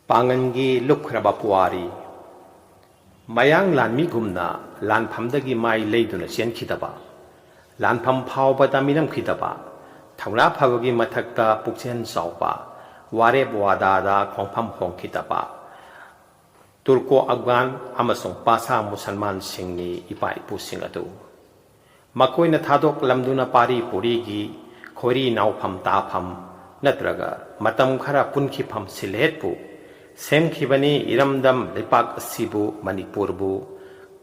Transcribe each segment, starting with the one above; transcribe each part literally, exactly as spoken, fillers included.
ꯄꯥꯡꯒꯟꯒꯤ ꯂꯨꯞꯈ꯭ꯔꯕ ꯄꯨꯋꯥꯔꯤ꯫ ꯃꯌꯥꯡ ꯂꯥꯟꯃꯤꯒꯨꯝꯅ ꯂꯥꯟꯐꯝꯗꯒꯤ ꯃꯥꯏ ꯂꯩꯗꯨꯅ ꯆꯦꯟꯈꯤꯗꯕ, ꯂꯥꯟꯐꯝ ꯐꯥꯎꯕꯗ ꯃꯤꯅꯝꯈꯤꯗꯕ, ꯊꯧꯅꯥ ꯐꯕꯒꯤ ꯃꯊꯛꯇ ꯄꯨꯛꯆꯦꯜ ꯆꯥꯎꯕ, ꯋꯥꯔꯦꯞ ꯋꯥꯗꯥꯗ ꯈꯣꯡꯐꯝ ꯍꯣꯡꯈꯤꯗꯕ ꯇꯨꯔꯀꯣ ꯑꯐꯒꯥꯟ ꯑꯃꯁꯨꯡ ꯄꯥꯁꯥ ꯃꯨꯁꯜꯃꯥꯟꯁꯤꯡꯅꯤ ꯏꯄꯥ ꯏꯄꯨꯁꯤꯡ ꯑꯗꯨ꯫ ꯃꯈꯣꯏꯅ ꯊꯥꯗꯣꯛꯂꯝꯗꯨꯅ ꯄꯥꯔꯤ ꯄꯨꯔꯤꯒꯤ ꯈꯣꯏꯔꯤ ꯅꯥꯎꯐꯝ ꯇꯥꯐꯝ ꯅꯠꯇ꯭ꯔꯒ ꯃꯇꯝ ꯈꯔ ꯄꯨꯟꯈꯤꯐꯝ ꯁꯤꯜꯍꯦꯠꯄꯨ ꯁꯦꯝꯈꯤꯕꯅꯤ꯫ ꯏꯔꯝꯗꯝ ꯂꯩꯄꯥꯛ ꯑꯁꯤꯕꯨ, ꯃꯅꯤꯄꯨꯔꯕꯨ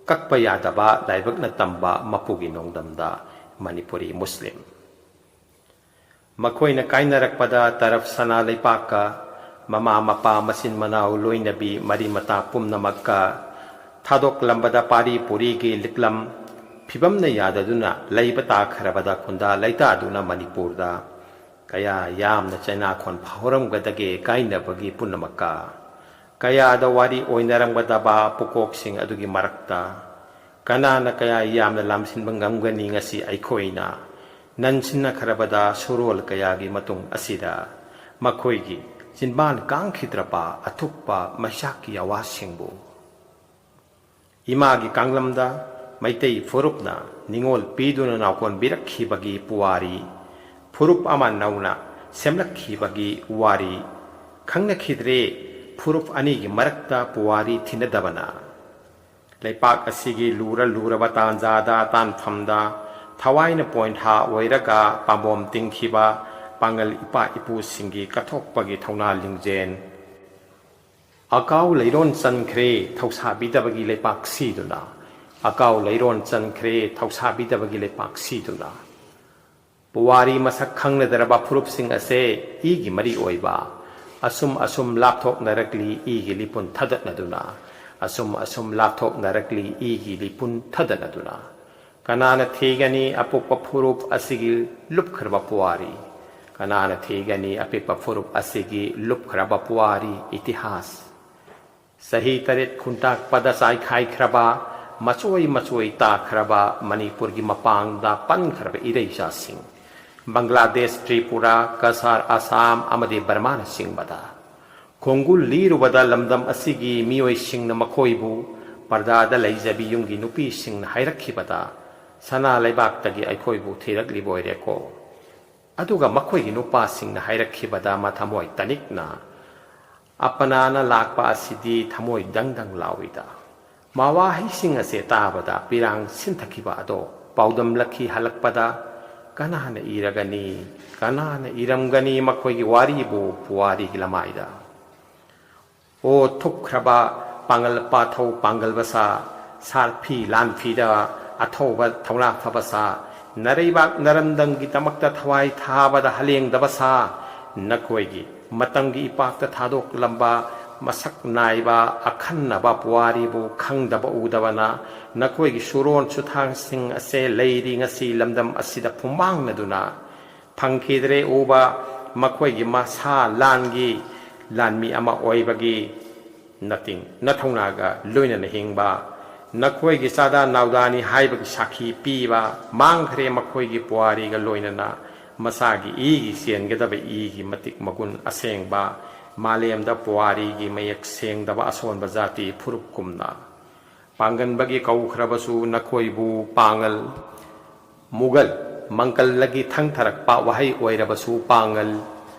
ꯀꯛꯄ ꯌꯥꯗꯕ ꯂꯥꯏꯕꯛꯅ ꯇꯝꯕ ꯃꯄꯨꯒꯤ ꯅꯣꯡꯗꯝꯗ ꯃꯅꯤꯄꯨꯔꯤ ꯃꯨꯁꯂꯤꯝ꯫ ꯃꯈꯣꯏꯅ ꯀꯥꯏꯅꯔꯛꯄꯗ ꯇꯔꯐ ꯁꯅꯥ ꯂꯩꯄꯥꯛꯀ, ꯃꯃꯥ ꯃꯄꯥ ꯃꯆꯤꯟ ꯃꯅꯥꯎ ꯂꯣꯏꯅꯕꯤ ꯃꯔꯤ ꯃꯇꯥ ꯄꯨꯝꯅꯃꯛꯀ ꯊꯥꯗꯣꯛꯂꯝꯕꯗ ꯄꯥꯔꯤ ꯄꯨꯔꯤꯒꯤ ꯂꯤꯛꯂꯝ ꯐꯤꯕꯝꯅ ꯌꯥꯗꯗꯨꯅ ꯂꯩꯕ ꯇꯥꯈ꯭ꯔꯕꯗ ꯈꯨꯟꯗꯥ ꯂꯩꯇꯥꯗꯨꯅ ꯃꯅꯤꯄꯨꯔꯗ ꯀꯌꯥ ꯌꯥꯝꯅ ꯆꯩꯅꯥꯈꯣꯟ ꯐꯥꯎꯔꯝꯒꯗꯒꯦ ꯀꯥꯏꯅꯕꯒꯤ ꯄꯨꯝꯅꯃꯛꯀ꯫ ꯀꯌꯥꯗ ꯋꯥꯔꯤ ꯑꯣꯏꯅꯔꯝꯒꯗꯕ ꯄꯨꯀꯣꯛꯁꯤꯡ ꯑꯗꯨꯒꯤ ꯃꯔꯛꯇ ꯀꯅꯥꯅ ꯀꯌꯥ ꯌꯥꯝꯅ ꯂꯥꯝꯁꯤꯟꯕ ꯉꯝꯒꯅꯤ? ꯉꯁꯤ ꯑꯩꯈꯣꯏꯅ ꯅꯟꯁꯤꯟꯅꯈ꯭ꯔꯕꯗ ꯁꯨꯔꯣꯜ ꯀꯌꯥꯒꯤ ꯃꯇꯨꯡ ꯑꯁꯤꯗ ꯃꯈꯣꯏꯒꯤ ꯆꯤꯟꯕꯥꯟ ꯀꯥꯡꯈꯤꯗ꯭ꯔꯕ ꯑꯊꯨꯞꯄ ꯃꯩꯁꯥꯛꯀꯤ ꯑꯋꯥꯁꯤꯡꯕꯨ꯫ ꯏꯃꯥꯒꯤ ꯀꯥꯡꯂꯝꯗ ꯃꯩꯇꯩ ꯐꯨꯔꯨꯞꯅ ꯅꯤꯉꯣꯜ ꯄꯤꯗꯨꯅ ꯅꯥꯎꯀꯣꯟꯕꯤꯔꯛꯈꯤꯕꯒꯤ ꯄꯨꯋꯥꯔꯤ, ꯐꯨꯔꯨꯞ ꯑꯃ ꯅꯧꯅ ꯁꯦꯝꯂꯛꯈꯤꯕꯒꯤ ꯋꯥꯔꯤ ꯈꯪꯅꯈꯤꯗ꯭ꯔꯦ꯫ ꯐꯨꯔꯨꯞ ꯑꯅꯤꯒꯤ ꯃꯔꯛꯇ ꯄꯨꯋꯥꯔꯤ ꯊꯤꯅꯗꯕꯅ ꯂꯩꯄꯥꯛ ꯑꯁꯤꯒꯤ ꯂꯨꯔ ꯂꯨꯔꯕ ꯇꯥꯟꯖꯥꯗ, ꯇꯥꯟꯐꯝꯗ ꯊꯋꯥꯏꯅ ꯄꯣꯏꯟꯊꯥ ꯑꯣꯏꯔꯒ ꯄꯥꯝꯕꯣꯝ ꯇꯤꯡꯈꯤꯕ ꯄꯥꯡꯒꯜ ꯏꯄꯥ ꯏꯄꯨꯁꯤꯡꯒꯤ ꯀꯠꯊꯣꯛꯄꯒꯤ ꯊꯧꯅꯥ ꯂꯤꯡꯖꯦꯜ꯫ ꯑꯀꯥꯎ ꯂꯩꯔꯣꯟ ꯆꯟꯈ꯭ꯔꯦ ꯊꯧꯁꯥꯕꯤꯗꯕꯒꯤ ꯂꯩꯄꯥꯛ ꯁꯤꯗꯨꯅ, ꯑꯀꯥꯎ ꯂꯩꯔꯣꯟ ꯆꯟꯈ꯭ꯔꯦ ꯊꯧꯁꯥꯕꯤꯗꯕꯒꯤ ꯂꯩꯄꯥꯛ ꯁꯤꯗꯨꯅ꯫ ꯄꯨꯋꯥꯔꯤ ꯃꯁꯛ ꯈꯪꯅꯗ꯭ꯔꯕ ꯐꯨꯔꯨꯞꯁꯤꯡ ꯑꯁꯦ ꯏꯒꯤ ꯃꯔꯤ ꯑꯣꯏꯕ, ꯑꯁꯨꯝ ꯑꯁꯨꯝ ꯂꯥꯞꯊꯣꯛꯅꯔꯛꯂꯤ ꯏꯒꯤ ꯂꯤꯄꯨꯟ ꯊꯗꯠꯅꯗꯨꯅ, ꯑꯁꯨꯝ ꯑꯁꯨꯝ ꯂꯥꯞꯊꯣꯛꯅꯔꯛꯂꯤ ꯏꯒꯤ ꯂꯤꯄꯨꯟ ꯊꯗꯠꯅꯗꯨꯅ꯫ ꯀꯅꯥꯅ ꯊꯤꯒꯅꯤ ꯑꯄꯣꯛꯄ ꯐꯨꯔꯨꯞ ꯑꯁꯤꯒꯤ ꯂꯨꯞꯈ꯭ꯔꯕ ꯄꯨꯋꯥꯔꯤ? ꯀꯅꯥꯅ ꯊꯤꯒꯅꯤ ꯑꯄꯤꯛꯄ ꯐꯨꯔꯨꯞ ꯑꯁꯤꯒꯤ ꯂꯨꯞꯈ꯭ꯔꯕ ꯄꯨꯋꯥꯔꯤ, ꯏꯇꯤꯍꯥꯁ? ꯆꯍꯤ ꯇꯔꯦꯠ ꯈꯨꯟꯇꯥꯛꯄꯗ ꯆꯥꯏꯈꯥꯏꯈ꯭ꯔꯕ, ꯃꯆꯣꯏ ꯃꯆꯣꯏ ꯇꯥꯈ꯭ꯔꯕ ꯃꯅꯤꯄꯨꯔꯒꯤ ꯃꯄꯥꯡꯗ ꯄꯟꯈ꯭ꯔꯕ ꯏꯔꯩꯆꯥꯁꯤꯡ, ꯕꯪꯒ꯭ꯂꯥꯗꯦꯁ, ꯇ꯭ꯔꯤꯄꯨꯔꯥ, ꯀꯁꯥꯔ, ꯑꯁꯥꯝ ꯑꯃꯗꯤ ꯕꯔꯃꯥꯅꯆꯤꯡꯕꯗ ꯈꯣꯡꯒꯨꯜ ꯂꯤꯔꯨꯕꯗ ꯂꯝꯗꯝ ꯑꯁꯤꯒꯤ ꯃꯤꯑꯣꯏꯁꯤꯡꯅ ꯃꯈꯣꯏꯕꯨ ꯄꯔꯗꯥꯗ ꯂꯩꯖꯕꯤ ꯌꯨꯝꯒꯤ ꯅꯨꯄꯤꯁꯤꯡꯅ ꯍꯥꯏꯔꯛꯈꯤꯕꯗ, "ꯁꯅꯥ ꯂꯩꯕꯥꯛꯇꯒꯤ ꯑꯩꯈꯣꯏꯕꯨ ꯊꯤꯔꯛꯂꯤꯕ ꯑꯣꯏꯔꯦꯀꯣ"꯫ ꯑꯗꯨꯒ ꯃꯈꯣꯏꯒꯤ ꯅꯨꯄꯥꯁꯤꯡꯅ ꯍꯥꯏꯔꯛꯈꯤꯕꯗ ꯃꯊꯃꯣꯏ ꯇꯅꯤꯛꯅ, "ꯑꯄꯅꯥꯅ ꯂꯥꯛꯄ ꯑꯁꯤꯗꯤ ꯊꯃꯣꯏ ꯗꯪ ꯗꯪ ꯂꯥꯎꯏꯗ"꯫ ꯃꯋꯥꯍꯩꯁꯤꯡ ꯑꯁꯦ ꯇꯥꯕꯗ ꯄꯤꯔꯥꯡ ꯁꯤꯟꯊꯈꯤꯕ ꯑꯗꯣ ꯄꯥꯎꯗꯝꯂꯛꯈꯤ ꯍꯜꯂꯛꯄꯗ, "ꯀꯅꯥꯅ ꯏꯔꯒꯅꯤ, ꯀꯅꯥꯅ ꯏꯔꯝꯒꯅꯤ ꯃꯈꯣꯏꯒꯤ ꯋꯥꯔꯤꯕꯨ ꯄꯨꯋꯥꯔꯤꯒꯤ ꯂꯃꯥꯏꯗ?" ꯑꯣ ꯊꯨꯞꯈ꯭ꯔꯕ ꯄꯥꯡꯒꯜ ꯄꯥꯊꯧ ꯄꯥꯡꯒꯜ ꯕꯁꯥ, ꯁꯥꯔꯐꯤ ꯂꯥꯟꯐꯤꯗ ꯑꯊꯧꯕ ꯊꯧꯅꯥ ꯐꯕ ꯁꯥ, ꯅꯔꯩꯕꯥꯛ ꯅꯔꯝꯗꯝꯒꯤꯗꯃꯛꯇ ꯊꯋꯥꯏ ꯊꯥꯕꯗ ꯍꯂꯦꯡꯗꯕ ꯁꯥ, ꯅꯈꯣꯏꯒꯤ ꯃꯇꯝꯒꯤ ꯏꯄꯥꯛꯇ ꯊꯥꯗꯣꯛꯂꯝꯕ ꯃꯁꯛ ꯅꯥꯏꯕ ꯑꯈꯟꯅꯕ ꯄꯨꯋꯥꯔꯤꯕꯨ ꯈꯪꯗꯕ ꯎꯗꯕꯅ ꯅꯈꯣꯏꯒꯤ ꯁꯨꯔꯣꯟ ꯁꯨꯊꯥꯡꯁꯤꯡ ꯑꯁꯦ ꯂꯩꯔꯤ ꯉꯁꯤ ꯂꯝꯗꯝ ꯑꯁꯤꯗ ꯐꯨꯝꯕꯥꯡꯅꯗꯨꯅ꯫ ꯐꯪꯈꯤꯗ꯭ꯔꯦ ꯎꯕ ꯃꯈꯣꯏꯒꯤ ꯃꯁꯥ ꯂꯥꯟꯒꯤ ꯂꯥꯟꯃꯤ ꯑꯃ ꯑꯣꯏꯕꯒꯤ ꯅꯇꯤꯡ ꯅꯊꯧꯅꯥꯒ ꯂꯣꯏꯅꯅ ꯍꯤꯡꯕ, ꯅꯈꯣꯏꯒꯤ ꯆꯥꯗꯥ ꯅꯥꯎꯗꯥꯅꯤ ꯍꯥꯏꯕꯒꯤ ꯁꯥꯈꯤ ꯄꯤꯕ, ꯃꯥꯡꯈ꯭ꯔꯦ ꯃꯈꯣꯏꯒꯤ ꯄꯨꯋꯥꯔꯤꯒ ꯂꯣꯏꯅꯅ ꯃꯁꯥꯒꯤ ꯏꯒꯤ ꯆꯦꯟꯒꯗꯕ ꯏꯒꯤ ꯃꯇꯤꯛ ꯃꯒꯨꯟ ꯑꯁꯦꯡꯕ, ꯃꯥꯂꯦꯝꯗ ꯄꯨꯋꯥꯔꯤꯒꯤ ꯃꯌꯦꯛ ꯁꯦꯡꯗꯕ ꯑꯁꯣꯟꯕ ꯖꯥꯇꯤ ꯐꯨꯔꯨꯞ ꯀꯨꯝꯅ꯫ ꯄꯥꯡꯒꯟꯕꯒꯤ ꯀꯧꯈ꯭ꯔꯕꯁꯨ ꯅꯈꯣꯏꯕꯨ ꯄꯥꯡꯒꯜ, ꯃꯨꯒꯜ ꯃꯪꯀꯜꯗꯒꯤ ꯊꯪꯊꯔꯛꯄ ꯋꯥꯍꯩ ꯑꯣꯏꯔꯕꯁꯨ ꯄꯥꯡꯒꯜ,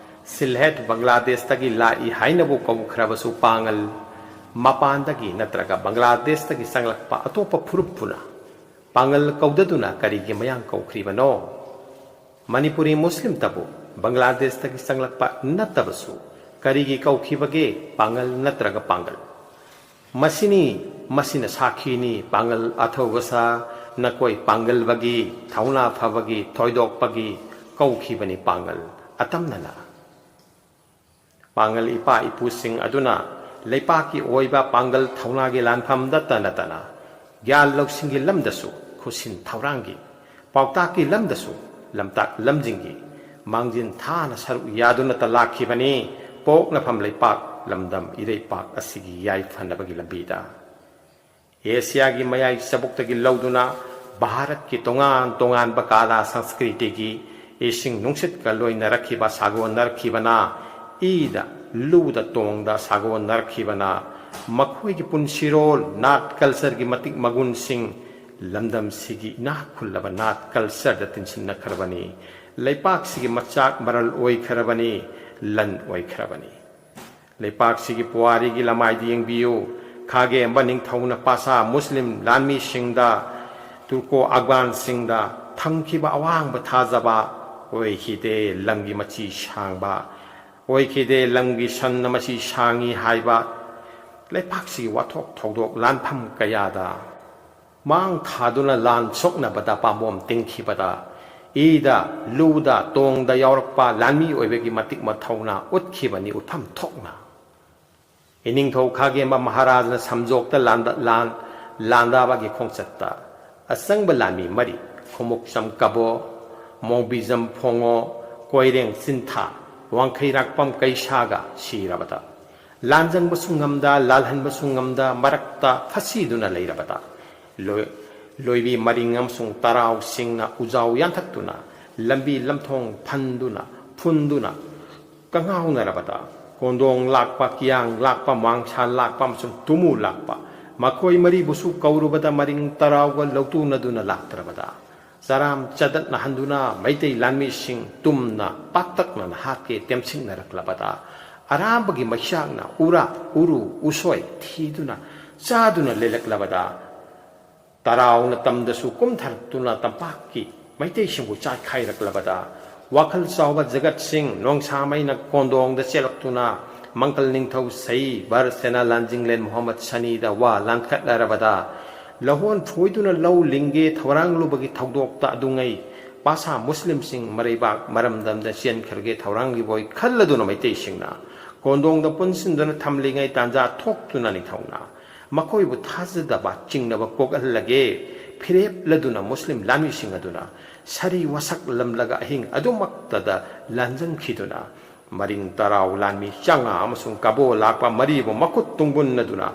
ꯁꯤꯜꯍꯦꯠ ꯕꯪꯒ꯭ꯂꯥꯗꯦꯁꯇꯒꯤ ꯂꯥꯛꯏ ꯍꯥꯏꯅꯕꯨ ꯀꯧꯈ꯭ꯔꯕꯁꯨ ꯄꯥꯡꯒꯜ, ꯃꯄꯥꯟꯗꯒꯤ ꯅꯠꯇ꯭ꯔꯒ ꯕꯪꯒ꯭ꯂꯥꯗꯦꯁꯇꯒꯤ ꯆꯪꯂꯛꯄ ꯑꯇꯣꯞꯄ ꯐꯨꯔꯨꯞ ꯄꯨꯅ ꯄꯥꯡꯒꯜ ꯀꯧꯗꯗꯨꯅ ꯀꯔꯤꯒꯤ ꯃꯌꯥꯡ ꯀꯧꯈ꯭ꯔꯤꯕꯅꯣ? ꯃꯅꯤꯄꯨꯔꯤ ꯃꯨꯁꯂꯤꯝꯇꯕꯨ ꯕꯪꯒ꯭ꯂꯥꯗꯦꯁꯇꯒꯤ ꯆꯪꯂꯛꯄ ꯅꯠꯇꯕꯁꯨ ꯀꯔꯤꯒꯤ ꯀꯧꯈꯤꯕꯒꯦ ꯄꯥꯡꯒꯜ ꯅꯠꯇ꯭ꯔꯒ ꯄꯥꯡꯒꯜ? ꯃꯁꯤꯅꯤ, ꯃꯁꯤꯅ ꯁꯥꯈꯤꯅꯤ, ꯄꯥꯡꯒꯜ ꯑꯊꯧꯕ ꯁꯥ, ꯅꯈꯣꯏ ꯄꯥꯡꯒꯜꯕꯒꯤ, ꯊꯧꯅꯥ ꯐꯕꯒꯤ, ꯊꯣꯏꯗꯣꯛꯄꯒꯤ ꯀꯧꯈꯤꯕꯅꯤ ꯄꯥꯡꯒꯜ꯫ ꯑꯇꯝꯅꯅ ꯄꯥꯡꯒꯜ ꯏꯄꯥ ꯏꯄꯨꯁꯤꯡ ꯑꯗꯨꯅ ꯂꯩꯄꯥꯛꯀꯤ ꯑꯣꯏꯕ ꯄꯥꯡꯒꯜ ꯊꯧꯅꯥꯒꯤ ꯂꯥꯟꯐꯝꯗꯇ ꯅꯠꯇꯅ ꯒ꯭ꯌꯥꯟ ꯂꯧꯁꯤꯡꯒꯤ ꯂꯝꯗꯁꯨ, ꯈꯨꯠꯁꯤꯟ ꯊꯧꯔꯥꯡꯒꯤ ꯄꯥꯎꯇꯥꯛꯀꯤ ꯂꯝꯗꯁꯨ ꯂꯝꯇꯥꯛ ꯂꯝꯖꯤꯡꯒꯤ ꯃꯥꯡꯖꯤꯟ ꯊꯥꯅ ꯁꯔꯨꯛ ꯌꯥꯗꯨꯅꯇ ꯂꯥꯛꯈꯤꯕꯅꯤ꯫ ꯄꯣꯛꯅꯐꯝ ꯂꯩꯄꯥꯛ ꯂꯝꯗꯝ ꯏꯔꯩꯄꯥꯛ ꯑꯁꯤꯒꯤ ꯌꯥꯏꯐꯅꯕꯒꯤ ꯂꯝꯕꯤꯗ꯫ ꯑꯦꯁꯤꯌꯥꯒꯤ ꯃꯌꯥꯏ ꯆꯕꯨꯛꯇꯒꯤ ꯂꯧꯗꯨꯅ ꯚꯥꯔꯠꯀꯤ ꯇꯣꯉꯥꯟ ꯇꯣꯉꯥꯟꯕ ꯀꯥꯂꯥ ꯁꯪꯁꯀ꯭ꯔꯤꯇꯤꯒꯤ ꯏꯁꯤꯡ ꯅꯨꯡꯁꯤꯠꯀ ꯂꯣꯏꯅꯔꯛꯈꯤꯕ, ꯁꯥꯒꯣꯟꯅꯔꯛꯈꯤꯕꯅ ꯏꯗ ꯂꯨꯗ ꯇꯣꯡꯗ ꯁꯥꯒꯣꯟꯅꯔꯛꯈꯤꯕꯅ ꯃꯈꯣꯏꯒꯤ ꯄꯨꯟꯁꯤꯔꯣꯜ, ꯅꯥꯠ ꯀꯜꯆꯔꯒꯤ ꯃꯇꯤꯛ ꯃꯒꯨꯟꯁꯤꯡ, ꯂꯝꯗꯝꯁꯤꯒꯤ ꯏꯅꯥꯛ ꯈꯨꯜꯂꯕ ꯅꯥꯠ ꯀꯜꯆꯔꯗ ꯇꯤꯟꯁꯤꯟꯅꯈ꯭ꯔꯕꯅꯤ꯫ ꯂꯩꯄꯥꯛꯁꯤꯒꯤ ꯃꯆꯥꯛ ꯃꯔꯜ ꯑꯣꯏꯈ꯭ꯔꯕꯅꯤ, ꯂꯟ ꯑꯣꯏꯈ꯭ꯔꯕꯅꯤ꯫ ꯂꯩꯄꯥꯛꯁꯤꯒꯤ ꯄꯨꯋꯥꯔꯤꯒꯤ ꯂꯃꯥꯏꯗ ꯌꯦꯡꯕꯤꯌꯨ꯫ ꯈꯥꯒꯦꯝꯕ ꯅꯤꯡꯊꯧꯅ ꯄꯥꯁꯥ ꯃꯨꯁꯂꯤꯝ ꯂꯥꯟꯃꯤꯁꯤꯡꯗ, ꯇꯨꯔꯀꯣ ꯑꯐꯒꯥꯟꯁꯤꯡꯗ ꯊꯝꯈꯤꯕ ꯑꯋꯥꯡꯕ ꯊꯥꯖꯕ ꯑꯣꯏꯈꯤꯗꯦ꯫ ꯂꯝꯒꯤ ꯃꯆꯤ ꯁꯥꯡꯕ ꯑꯣꯏꯈꯤꯗꯦ꯫ ꯂꯝꯒꯤ ꯁꯟꯅ ꯃꯆꯤ ꯁꯥꯡꯉꯤ ꯍꯥꯏꯕ ꯂꯩꯄꯥꯛꯁꯤꯒꯤ ꯋꯥꯊꯣꯛ ꯊꯧꯗꯣꯛ ꯂꯥꯟꯐꯝ ꯀꯌꯥꯗ ꯃꯥꯡ ꯊꯥꯗꯨꯅ ꯂꯥꯟ ꯁꯣꯛꯅꯕꯗ ꯄꯥꯝꯕꯣꯝ ꯇꯤꯡꯈꯤꯕꯗ, ꯏꯗ, ꯂꯨꯗ, ꯇꯣꯡꯗ ꯌꯥꯎꯔꯛꯄ ꯂꯥꯟꯃꯤ ꯑꯣꯏꯕꯒꯤ ꯃꯇꯤꯛ ꯃꯊꯧꯅꯥ ꯎꯠꯈꯤꯕꯅꯤ ꯎꯠꯐꯝ ꯊꯣꯛꯅ꯫ ꯏꯅꯤꯡꯊꯧ ꯈꯥꯒꯦꯝꯕ ꯃꯍꯥꯔꯥꯖꯅ ꯁꯝꯖꯣꯛꯇ ꯂꯥꯟꯗ-, ꯂꯥꯟ-, ꯂꯥꯟꯗꯥꯕꯒꯤ ꯈꯣꯡꯆꯠꯇ ꯑꯆꯪꯕ ꯂꯥꯟꯃꯤ ꯃꯔꯤ, ꯈꯨꯃꯨꯛꯆꯝ ꯀꯕꯣ, ꯃꯣꯡꯕꯤꯖꯝ ꯐꯣꯡꯉꯣ, ꯀꯣꯏꯔꯦꯡ ꯆꯤꯟꯊꯥ, ꯋꯥꯡꯈꯩꯔꯥꯛꯄꯝ ꯀꯩꯁꯥꯒ ꯁꯤꯔꯕꯗ, ꯂꯥꯟꯖꯪꯕꯁꯨ ꯉꯝꯗ, ꯂꯥꯜꯍꯟꯕꯁꯨ ꯉꯝꯗ, ꯃꯔꯛꯇ ꯐꯁꯤꯗꯨꯅ ꯂꯩꯔꯕꯗ, ꯂꯣꯏ-, ꯂꯣꯏꯕꯤ ꯃꯔꯤꯡ ꯑꯃꯁꯨꯡ ꯇꯔꯥꯎꯁꯤꯡꯅ ꯎꯖꯥꯎ ꯌꯥꯟꯊꯠꯇꯨꯅ, ꯂꯝꯕꯤ ꯂꯝꯊꯣꯡ ꯐꯟꯗꯨꯅ, ꯐꯨꯟꯗꯨꯅ, ꯀꯉꯥꯎꯅꯔꯕꯗ, ꯀꯣꯟꯗꯣꯡ ꯂꯥꯛꯄ, ꯀꯤꯌꯥꯡ ꯂꯥꯛꯄ, ꯃꯥꯡꯁꯥ ꯂꯥꯛꯄ ꯑꯃꯁꯨꯡ ꯇꯨꯃꯨ ꯂꯥꯛꯄ, ꯃꯈꯣꯏ ꯃꯔꯤꯕꯨꯁꯨ ꯀꯧꯔꯨꯕꯗ ꯃꯔꯤꯡ ꯇꯔꯥꯎꯒ ꯂꯧꯇꯨꯅꯗꯨꯅ ꯂꯥꯛꯇ꯭ꯔꯕꯗ, ꯆꯔꯥꯝ ꯆꯗꯠꯅꯍꯟꯗꯨꯅ ꯃꯩꯇꯩ ꯂꯥꯟꯃꯤꯁꯤꯡ ꯇꯨꯝꯅ ꯄꯥꯛꯇꯛꯅꯅ ꯍꯥꯠꯀꯦ ꯇꯦꯝꯁꯤꯡꯅꯔꯛꯂꯕꯗ, ꯑꯔꯥꯝꯕꯒꯤ ꯃꯩꯆꯥꯛꯅ ꯎꯔꯥ, ꯎꯔꯨ, ꯎꯁꯣꯏ ꯊꯤꯗꯨꯅ ꯆꯥꯗꯨꯅ ꯂꯩꯂꯛꯂꯕꯗ, ꯇꯔꯥꯎꯅ ꯇꯝꯗꯁꯨ ꯀꯨꯝꯊꯔꯛꯇꯨꯅ ꯇꯝꯄꯥꯛꯀꯤ ꯃꯩꯇꯩꯁꯤꯡꯕꯨ ꯆꯥꯏꯈꯥꯏꯔꯛꯂꯕꯗ, ꯋꯥꯈꯜ ꯆꯥꯎꯕ ꯖꯒꯠꯁꯤꯡ ꯅꯣꯡꯁꯥꯃꯩꯅ ꯀꯣꯟꯗꯣꯡꯗ ꯆꯦꯜꯂꯛꯇꯨꯅ ꯃꯪꯒꯜ ꯅꯤꯡꯊꯧ ꯁꯍꯤ ꯕꯔ ꯁꯦꯅꯥ ꯂꯥꯟꯖꯤꯡꯂꯦꯟ ꯃꯨꯍꯝꯃꯗ ꯁꯅꯤꯗ ꯋꯥ ꯂꯥꯟꯈꯠꯅꯔꯕꯗ, ꯂꯧꯍꯣꯟ ꯐꯣꯏꯗꯨꯅ ꯂꯧ ꯂꯤꯡꯒꯦ ꯊꯧꯔꯥꯡꯂꯨꯕꯒꯤ ꯊꯧꯗꯣꯛꯇ ꯑꯗꯨꯉꯩ ꯄꯥꯁꯥ ꯃꯨꯁꯂꯤꯝꯁꯤꯡ ꯃꯔꯩꯕꯥꯛ ꯃꯔꯝꯗꯝꯗ ꯆꯦꯟꯈ꯭ꯔꯒꯦ ꯊꯧꯔꯥꯡꯂꯤꯕꯣꯏ ꯈꯜꯂꯗꯨꯅ ꯃꯩꯇꯩꯁꯤꯡꯅ ꯀꯣꯟꯗꯣꯡꯗ ꯄꯨꯟꯁꯤꯟꯗꯨꯅ ꯊꯝꯂꯤꯉꯩ ꯇꯥꯟꯖꯥ ꯊꯣꯛꯇꯨꯅ ꯅꯤꯡꯊꯧꯅ ꯃꯈꯣꯏꯕꯨ ꯊꯥꯖꯗꯕ ꯆꯤꯡꯅꯕ ꯀꯣꯛꯍꯜꯂꯒꯦ ꯐꯤꯔꯦꯞꯂꯗꯨꯅ ꯃꯨꯁꯂꯤꯝ ꯂꯥꯟꯃꯤꯁꯤꯡ ꯑꯗꯨꯅ ꯁꯥꯔꯤ ꯋꯥꯁꯛꯂꯝꯂꯒ ꯑꯍꯤꯡ ꯑꯗꯨꯃꯛꯇꯗ ꯂꯥꯟꯖꯪꯈꯤꯗꯨꯅ ꯃꯔꯤꯡ ꯇꯔꯥꯎ ꯂꯥꯟꯃꯤ ꯆꯥꯉꯥ ꯑꯃꯁꯨꯡ ꯀꯕꯣ ꯂꯥꯛꯄ ꯃꯔꯤꯕꯨ ꯃꯈꯨꯠ ꯇꯨꯡꯕꯨꯟꯅꯗꯨꯅ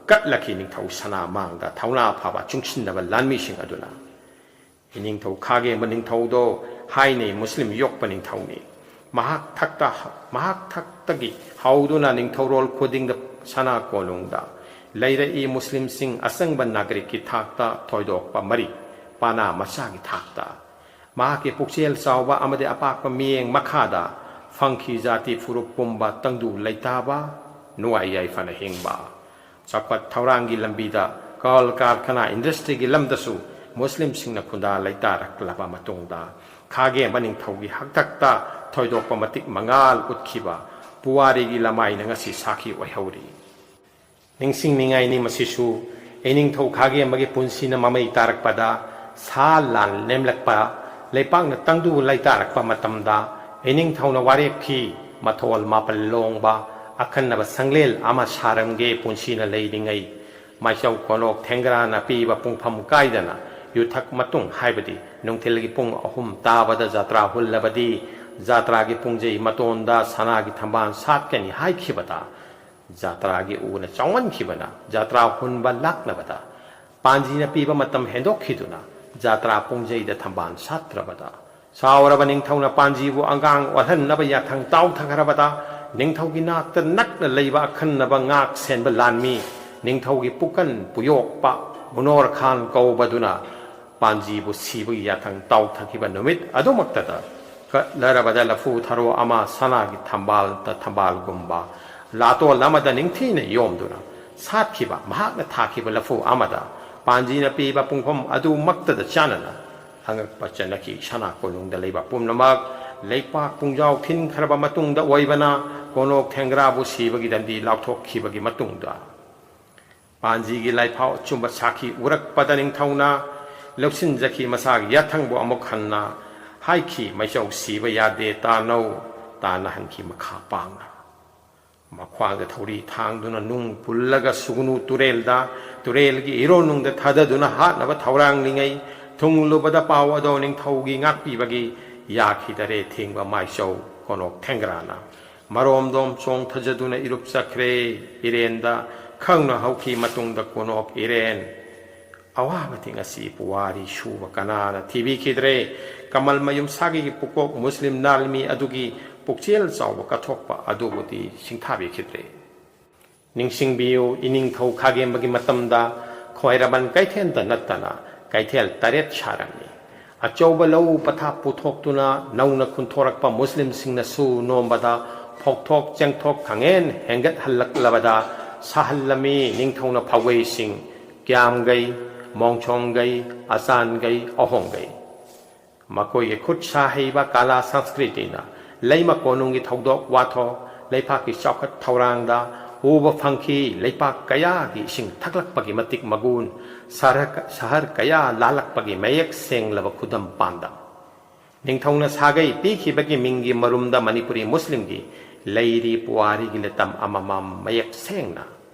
ꯀꯠꯂꯛꯈꯤ ꯅꯤꯡꯊꯧ ꯁꯅꯥ ꯃꯥꯡꯗ ꯊꯧꯅꯥ ꯐꯕ ꯆꯨꯡꯁꯤꯟꯅꯕ ꯂꯥꯟꯃꯤꯁꯤꯡ ꯑꯗꯨꯅ꯫ ꯏꯅꯤꯡꯊꯧ ꯈꯥꯒꯦꯝꯕ ꯅꯤꯡꯊꯧꯗꯣ ꯍꯥꯏꯅꯩ ꯃꯨꯁꯂꯤꯝ ꯌꯣꯛꯄ ꯅꯤꯡꯊꯧꯅꯤ꯫ ꯃꯍꯥꯛ ꯊꯛꯇ ꯃꯍꯥꯛ ꯊꯛꯇꯒꯤ ꯍꯧꯗꯨꯅ ꯅꯤꯡꯊꯧꯔꯣꯜ ꯈꯨꯗꯤꯡꯗ ꯁꯅꯥ ꯀꯣꯅꯨꯡꯗ ꯂꯩꯔꯛꯏ ꯃꯨꯁꯂꯤꯝꯁꯤꯡ ꯑꯁꯪꯕ ꯅꯥꯒꯔꯤꯛꯀꯤ ꯊꯥꯛꯇ ꯊꯣꯏꯗꯣꯛꯄ ꯃꯔꯤ, ꯄꯥꯅꯥ ꯃꯆꯥꯒꯤ ꯊꯥꯛꯇ꯫ ꯃꯍꯥꯛꯀꯤ ꯄꯨꯛꯆꯦꯜ ꯆꯥꯎꯕ ꯑꯃꯗꯤ ꯑꯄꯥꯛꯄ ꯃꯤꯠꯌꯦꯡ ꯃꯈꯥꯗ ꯐꯪꯈꯤ ꯖꯥꯇꯤ ꯐꯨꯔꯨꯞ ꯄꯨꯝꯕ ꯇꯪꯗꯨ ꯂꯩꯇꯥꯕ, ꯅꯨꯡꯉꯥꯏ ꯌꯥꯏꯐꯅ ꯍꯤꯡꯕ꯫ ꯆꯥꯎꯈꯠ ꯊꯧꯔꯥꯡꯒꯤ ꯂꯝꯕꯤꯗ ꯀꯜ ꯀꯥꯔꯈꯅꯥ ꯏꯟꯗꯁꯇ꯭ꯔꯤꯒꯤ ꯂꯝꯗꯁꯨ ꯃꯨꯁꯂꯤꯝꯁꯤꯡꯅ ꯈꯨꯟꯗꯥ ꯂꯩꯇꯥꯔꯛꯂꯕ ꯃꯇꯨꯡꯗ ꯈꯥꯒꯦꯝꯕ ꯅꯤꯡꯊꯧꯒꯤ ꯍꯥꯛꯇꯛꯇ ꯊꯣꯏꯗꯣꯛꯄ ꯃꯇꯤꯛ ꯃꯉꯥꯜ ꯎꯠꯈꯤꯕ ꯄꯨꯋꯥꯔꯤꯒꯤ ꯂꯃꯥꯏꯅ ꯉꯁꯤ ꯁꯥꯈꯤ ꯑꯣꯏꯍꯧꯔꯤ꯫ ꯅꯤꯡꯁꯤꯡꯅꯤꯡꯉꯥꯏꯅꯤ ꯃꯁꯤꯁꯨ, ꯏꯅꯤꯡꯊꯧ ꯈꯥꯒꯦꯝꯕꯒꯤ ꯄꯨꯟꯁꯤꯅ ꯃꯃꯩ ꯇꯥꯔꯛꯄꯗ ꯁꯥ ꯂꯥꯟ ꯂꯦꯝꯂꯛꯄ, ꯂꯩꯄꯥꯛꯅ ꯇꯪꯗꯨ ꯂꯩꯇꯥꯔꯛꯄ ꯃꯇꯝꯗ ꯏꯅꯤꯡꯊꯧꯅ ꯋꯥꯔꯦꯞꯈꯤ, ꯃꯊꯣꯜ ꯃꯥꯄꯜ ꯂꯣꯡꯕ ꯑꯈꯟꯅꯕ ꯁꯪꯂꯦꯜ ꯑꯃ ꯁꯥꯔꯝꯒꯦ ꯄꯨꯟꯁꯤꯅ ꯂꯩꯔꯤꯉꯩ꯫ ꯃꯥꯏꯆꯧ ꯀꯣꯅꯣꯛ ꯊꯦꯡꯒ꯭ꯔꯥꯅ ꯄꯤꯕ ꯄꯨꯡꯐꯝ ꯀꯥꯏꯗꯅ ꯌꯨꯊꯛ ꯃꯇꯨꯡ, ꯍꯥꯏꯕꯗꯤ ꯅꯨꯡꯊꯤꯜꯒꯤ ꯄꯨꯡ ꯑꯍꯨꯝ ꯇꯥꯕꯗ ꯖꯥꯇ꯭ꯔꯥ ꯍꯨꯜꯂꯕꯗꯤ ꯖꯥꯇ꯭ꯔꯥꯒꯤ ꯄꯨꯡꯖꯩ ꯃꯇꯣꯟꯗ ꯁꯅꯥꯒꯤ ꯊꯝꯕꯥꯜ ꯁꯥꯠꯀꯅꯤ ꯍꯥꯏꯈꯤꯕꯗ, ꯖꯥꯇ꯭ꯔꯥꯒꯤ ꯎꯅ ꯆꯥꯎꯃꯟꯈꯤꯕꯅ ꯖꯥꯇ꯭ꯔꯥ ꯍꯨꯟꯕ ꯂꯥꯛꯅꯕꯗ ꯄꯥꯟꯖꯤꯅ ꯄꯤꯕ ꯃꯇꯝ ꯍꯦꯟꯗꯣꯛꯈꯤꯗꯨꯅ ꯖꯥꯇ꯭ꯔꯥ ꯄꯨꯡꯖꯩꯗ ꯊꯝꯕꯥꯜ ꯁꯥꯠꯇ꯭ꯔꯕꯗ, ꯁꯥꯎꯔꯕ ꯅꯤꯡꯊꯧꯅ ꯄꯥꯟꯖꯤꯕꯨ ꯑꯉꯥꯡ ꯑꯣꯜꯍꯟꯅꯕ ꯌꯥꯊꯪ ꯇꯥꯎꯊꯈ꯭ꯔꯕꯗ, ꯅꯤꯡꯊꯧꯒꯤ ꯅꯥꯛꯇ ꯅꯛꯅ ꯂꯩꯕ ꯑꯈꯟꯅꯕ ꯉꯥꯛ ꯁꯦꯟꯕ ꯂꯥꯟꯃꯤ, ꯅꯤꯡꯊꯧꯒꯤ ꯄꯨꯀꯟ ꯄꯨꯌꯣꯛꯄ ꯃꯨꯅꯣꯔ ꯈꯥꯟ ꯀꯧꯕꯗꯨꯅ ꯄꯥꯟꯖꯤꯕꯨ ꯁꯤꯕꯒꯤ ꯌꯥꯊꯪ ꯇꯥꯎꯊꯈꯤꯕ ꯅꯨꯃꯤꯠ ꯑꯗꯨꯃꯛꯇꯗ, ꯀꯠꯂꯔꯕꯗ ꯂꯐꯨ ꯊꯔꯣ ꯑꯃ ꯁꯅꯥꯒꯤ ꯊꯝꯕꯥꯜꯗ ꯊꯝꯕꯥꯜꯒꯨꯝꯕ ꯂꯥꯇꯣꯜ ꯑꯃꯗ ꯅꯤꯡꯊꯤꯅ ꯌꯣꯝꯗꯨꯅ ꯁꯥꯠꯈꯤꯕ ꯃꯍꯥꯛꯅ ꯊꯥꯈꯤꯕ ꯂꯐꯨ ꯑꯃꯗ ꯄꯥꯟꯖꯤꯅ ꯄꯤꯕ ꯄꯨꯡꯐꯝ ꯑꯗꯨꯃꯛꯇꯗ ꯆꯥꯟꯅꯅ ꯑꯉꯛꯄ ꯆꯠꯅꯈꯤ꯫ ꯁꯅꯥ ꯀꯣꯅꯨꯡꯗ ꯂꯩꯕ ꯄꯨꯝꯅꯃꯛ ꯂꯩꯄꯥꯛ ꯄꯨꯡꯖꯥꯎ ꯊꯤꯟꯈ꯭ꯔꯕ ꯃꯇꯨꯡꯗ ꯑꯣꯏꯕꯅ ꯀꯣꯅꯣꯛ ꯊꯦꯡꯒ꯭ꯔꯥꯕꯨ ꯁꯤꯕꯒꯤ ꯗꯟꯗꯤ ꯂꯥꯎꯊꯣꯛꯈꯤꯕꯒꯤ ꯃꯇꯨꯡꯗ ꯄꯥꯟꯖꯤꯒꯤ ꯂꯥꯏꯐꯥꯎ ꯑꯆꯨꯝꯕ ꯁꯥꯈꯤ ꯎꯔꯛꯄꯗ ꯅꯤꯡꯊꯧꯅ ꯂꯧꯁꯤꯟꯖꯈꯤ꯫ ꯃꯁꯥꯒꯤ ꯌꯥꯊꯪꯕꯨ ꯑꯃꯨꯛ ꯍꯟꯅ ꯍꯥꯏꯈꯤ, "ꯃꯩꯆꯧ ꯁꯤꯕ ꯌꯥꯗꯦ, ꯇꯥꯅꯧ"꯫ ꯇꯥꯅꯍꯟꯈꯤ ꯃꯈꯥ ꯄꯥꯡꯅ꯫ ꯃꯈ꯭ꯋꯥꯡꯗ ꯊꯧꯔꯤ ꯊꯥꯡꯗꯨꯅ ꯅꯨꯡ ꯄꯨꯜꯂꯒ ꯁꯨꯒꯅꯨ ꯇꯨꯔꯦꯜꯗ, ꯇꯨꯔꯦꯜꯒꯤ ꯏꯔꯣꯟꯅꯨꯡꯗ ꯊꯥꯗꯗꯨꯅ ꯍꯥꯠꯅꯕ ꯊꯧꯔꯥꯡꯂꯤꯉꯩ ꯊꯨꯡꯂꯨꯕꯗ ꯄꯥꯎ ꯑꯗꯣ ꯅꯤꯡꯊꯧꯒꯤ ꯉꯥꯛꯄꯤꯕꯒꯤ ꯌꯥꯈꯤꯗꯔꯦ꯫ ꯊꯤꯡꯕ ꯃꯥꯏꯆꯧ ꯀꯣꯅꯣꯛ ꯊꯦꯡꯒ꯭ꯔꯥꯅ ꯃꯔꯣꯝꯗꯣꯝ ꯆꯣꯡꯊꯖꯗꯨꯅ ꯏꯔꯨꯞ ꯆꯠꯈ꯭ꯔꯦ꯫ ꯏꯔꯦꯟꯗ ꯈꯪꯅ ꯍꯧꯈꯤ ꯃꯇꯨꯡꯗ ꯀꯣꯅꯣꯛ ꯏꯔꯦꯟ꯫ ꯑꯋꯥꯕꯗꯤ ꯉꯁꯤ ꯄꯨꯋꯥꯔꯤ ꯁꯨꯕ ꯀꯅꯥꯅ ꯊꯤꯕꯤꯈꯤꯗ꯭ꯔꯦ꯫ ꯀꯃꯜ ꯃꯌꯨꯝ ꯁꯥꯒꯩꯒꯤ ꯄꯨꯀꯣꯛ ꯃꯨꯁꯂꯤꯝ ꯂꯥꯜꯃꯤ ꯑꯗꯨꯒꯤ ꯄꯨꯛꯆꯦꯜ ꯆꯥꯎꯕ ꯀꯠꯊꯣꯛꯄ ꯑꯗꯨꯕꯨꯗꯤ ꯁꯤꯡꯊꯥꯕꯤꯈꯤꯗ꯭ꯔꯦ꯫ ꯅꯤꯡꯁꯤꯡꯕꯤꯌꯨ, ꯏꯅꯤꯡꯊꯧ ꯈꯥꯒꯦꯝꯕꯒꯤ ꯃꯇꯝꯗ ꯈ꯭ꯋꯥꯏꯔꯝꯕꯟ ꯀꯩꯊꯦꯜꯗ ꯅꯠꯇꯅ ꯀꯩꯊꯦꯜ ꯇꯔꯦꯠ ꯁꯥꯔꯝꯃꯤ꯫ ꯑꯆꯧꯕ ꯂꯧ ꯄꯊꯥꯞ ꯄꯨꯊꯣꯛꯇꯨꯅ ꯅꯧꯅ ꯈꯨꯟꯊꯣꯔꯛꯄ ꯃꯨꯁꯂꯤꯝꯁꯤꯡꯅꯁꯨ ꯅꯣꯝꯕꯗ ꯐꯧꯊꯣꯛ ꯆꯦꯡꯊꯣꯛ ꯈꯪꯍꯦꯟ ꯍꯦꯟꯒꯠꯍꯜꯂꯛꯂꯕꯗ ꯁꯥꯍꯜꯂꯝꯃꯤ ꯅꯤꯡꯊꯧꯅ ꯐꯥꯎꯒꯩꯁꯤꯡ, ꯀ꯭ꯌꯥꯝꯒꯩ, ꯃꯣꯡꯁꯣꯡꯒꯩ, ꯑꯆꯥꯟꯒꯩ, ꯑꯍꯣꯡꯒꯩ꯫ ꯃꯈꯣꯏꯒꯤ ꯈꯨꯠ ꯁꯥ ꯍꯩꯕ ꯀꯂꯥ ꯁꯪꯁꯀ꯭ꯔꯤꯇꯤꯅ ꯂꯩꯃ ꯀꯣꯅꯨꯡꯒꯤ ꯊꯧꯗꯣꯛ ꯋꯥꯊꯣꯛ, ꯂꯩꯄꯥꯛꯀꯤ ꯆꯥꯎꯈꯠ ꯊꯧꯔꯥꯡꯗ ꯎꯕ ꯐꯪꯈꯤ꯫ ꯂꯩꯄꯥꯛ ꯀꯌꯥꯒꯤ ꯏꯁꯤꯡ ꯊꯛꯂꯛꯄꯒꯤ ꯃꯇꯤꯛ ꯃꯒꯨꯟ, ꯁꯍꯔ, ꯁꯍꯔ ꯀꯌꯥ ꯂꯥꯜꯂꯛꯄꯒꯤ ꯃꯌꯦꯛ ꯁꯦꯡꯂꯕ ꯈꯨꯗꯝ ꯄꯥꯟꯗꯝ꯫ ꯅꯤꯡꯊꯧꯅ ꯁꯥꯒꯩ ꯄꯤꯈꯤꯕꯒꯤ ꯃꯤꯡꯒꯤ ꯃꯔꯨꯝꯗ ꯃꯅꯤꯄꯨꯔꯤ ꯃꯨꯁꯂꯤꯝꯒꯤ ꯂꯩꯔꯤ ꯄꯨꯋꯥꯔꯤꯒꯤ ꯂꯤꯇꯝ ꯑꯃꯃꯝ ꯃꯌꯦꯛ ꯁꯦꯡꯅ꯫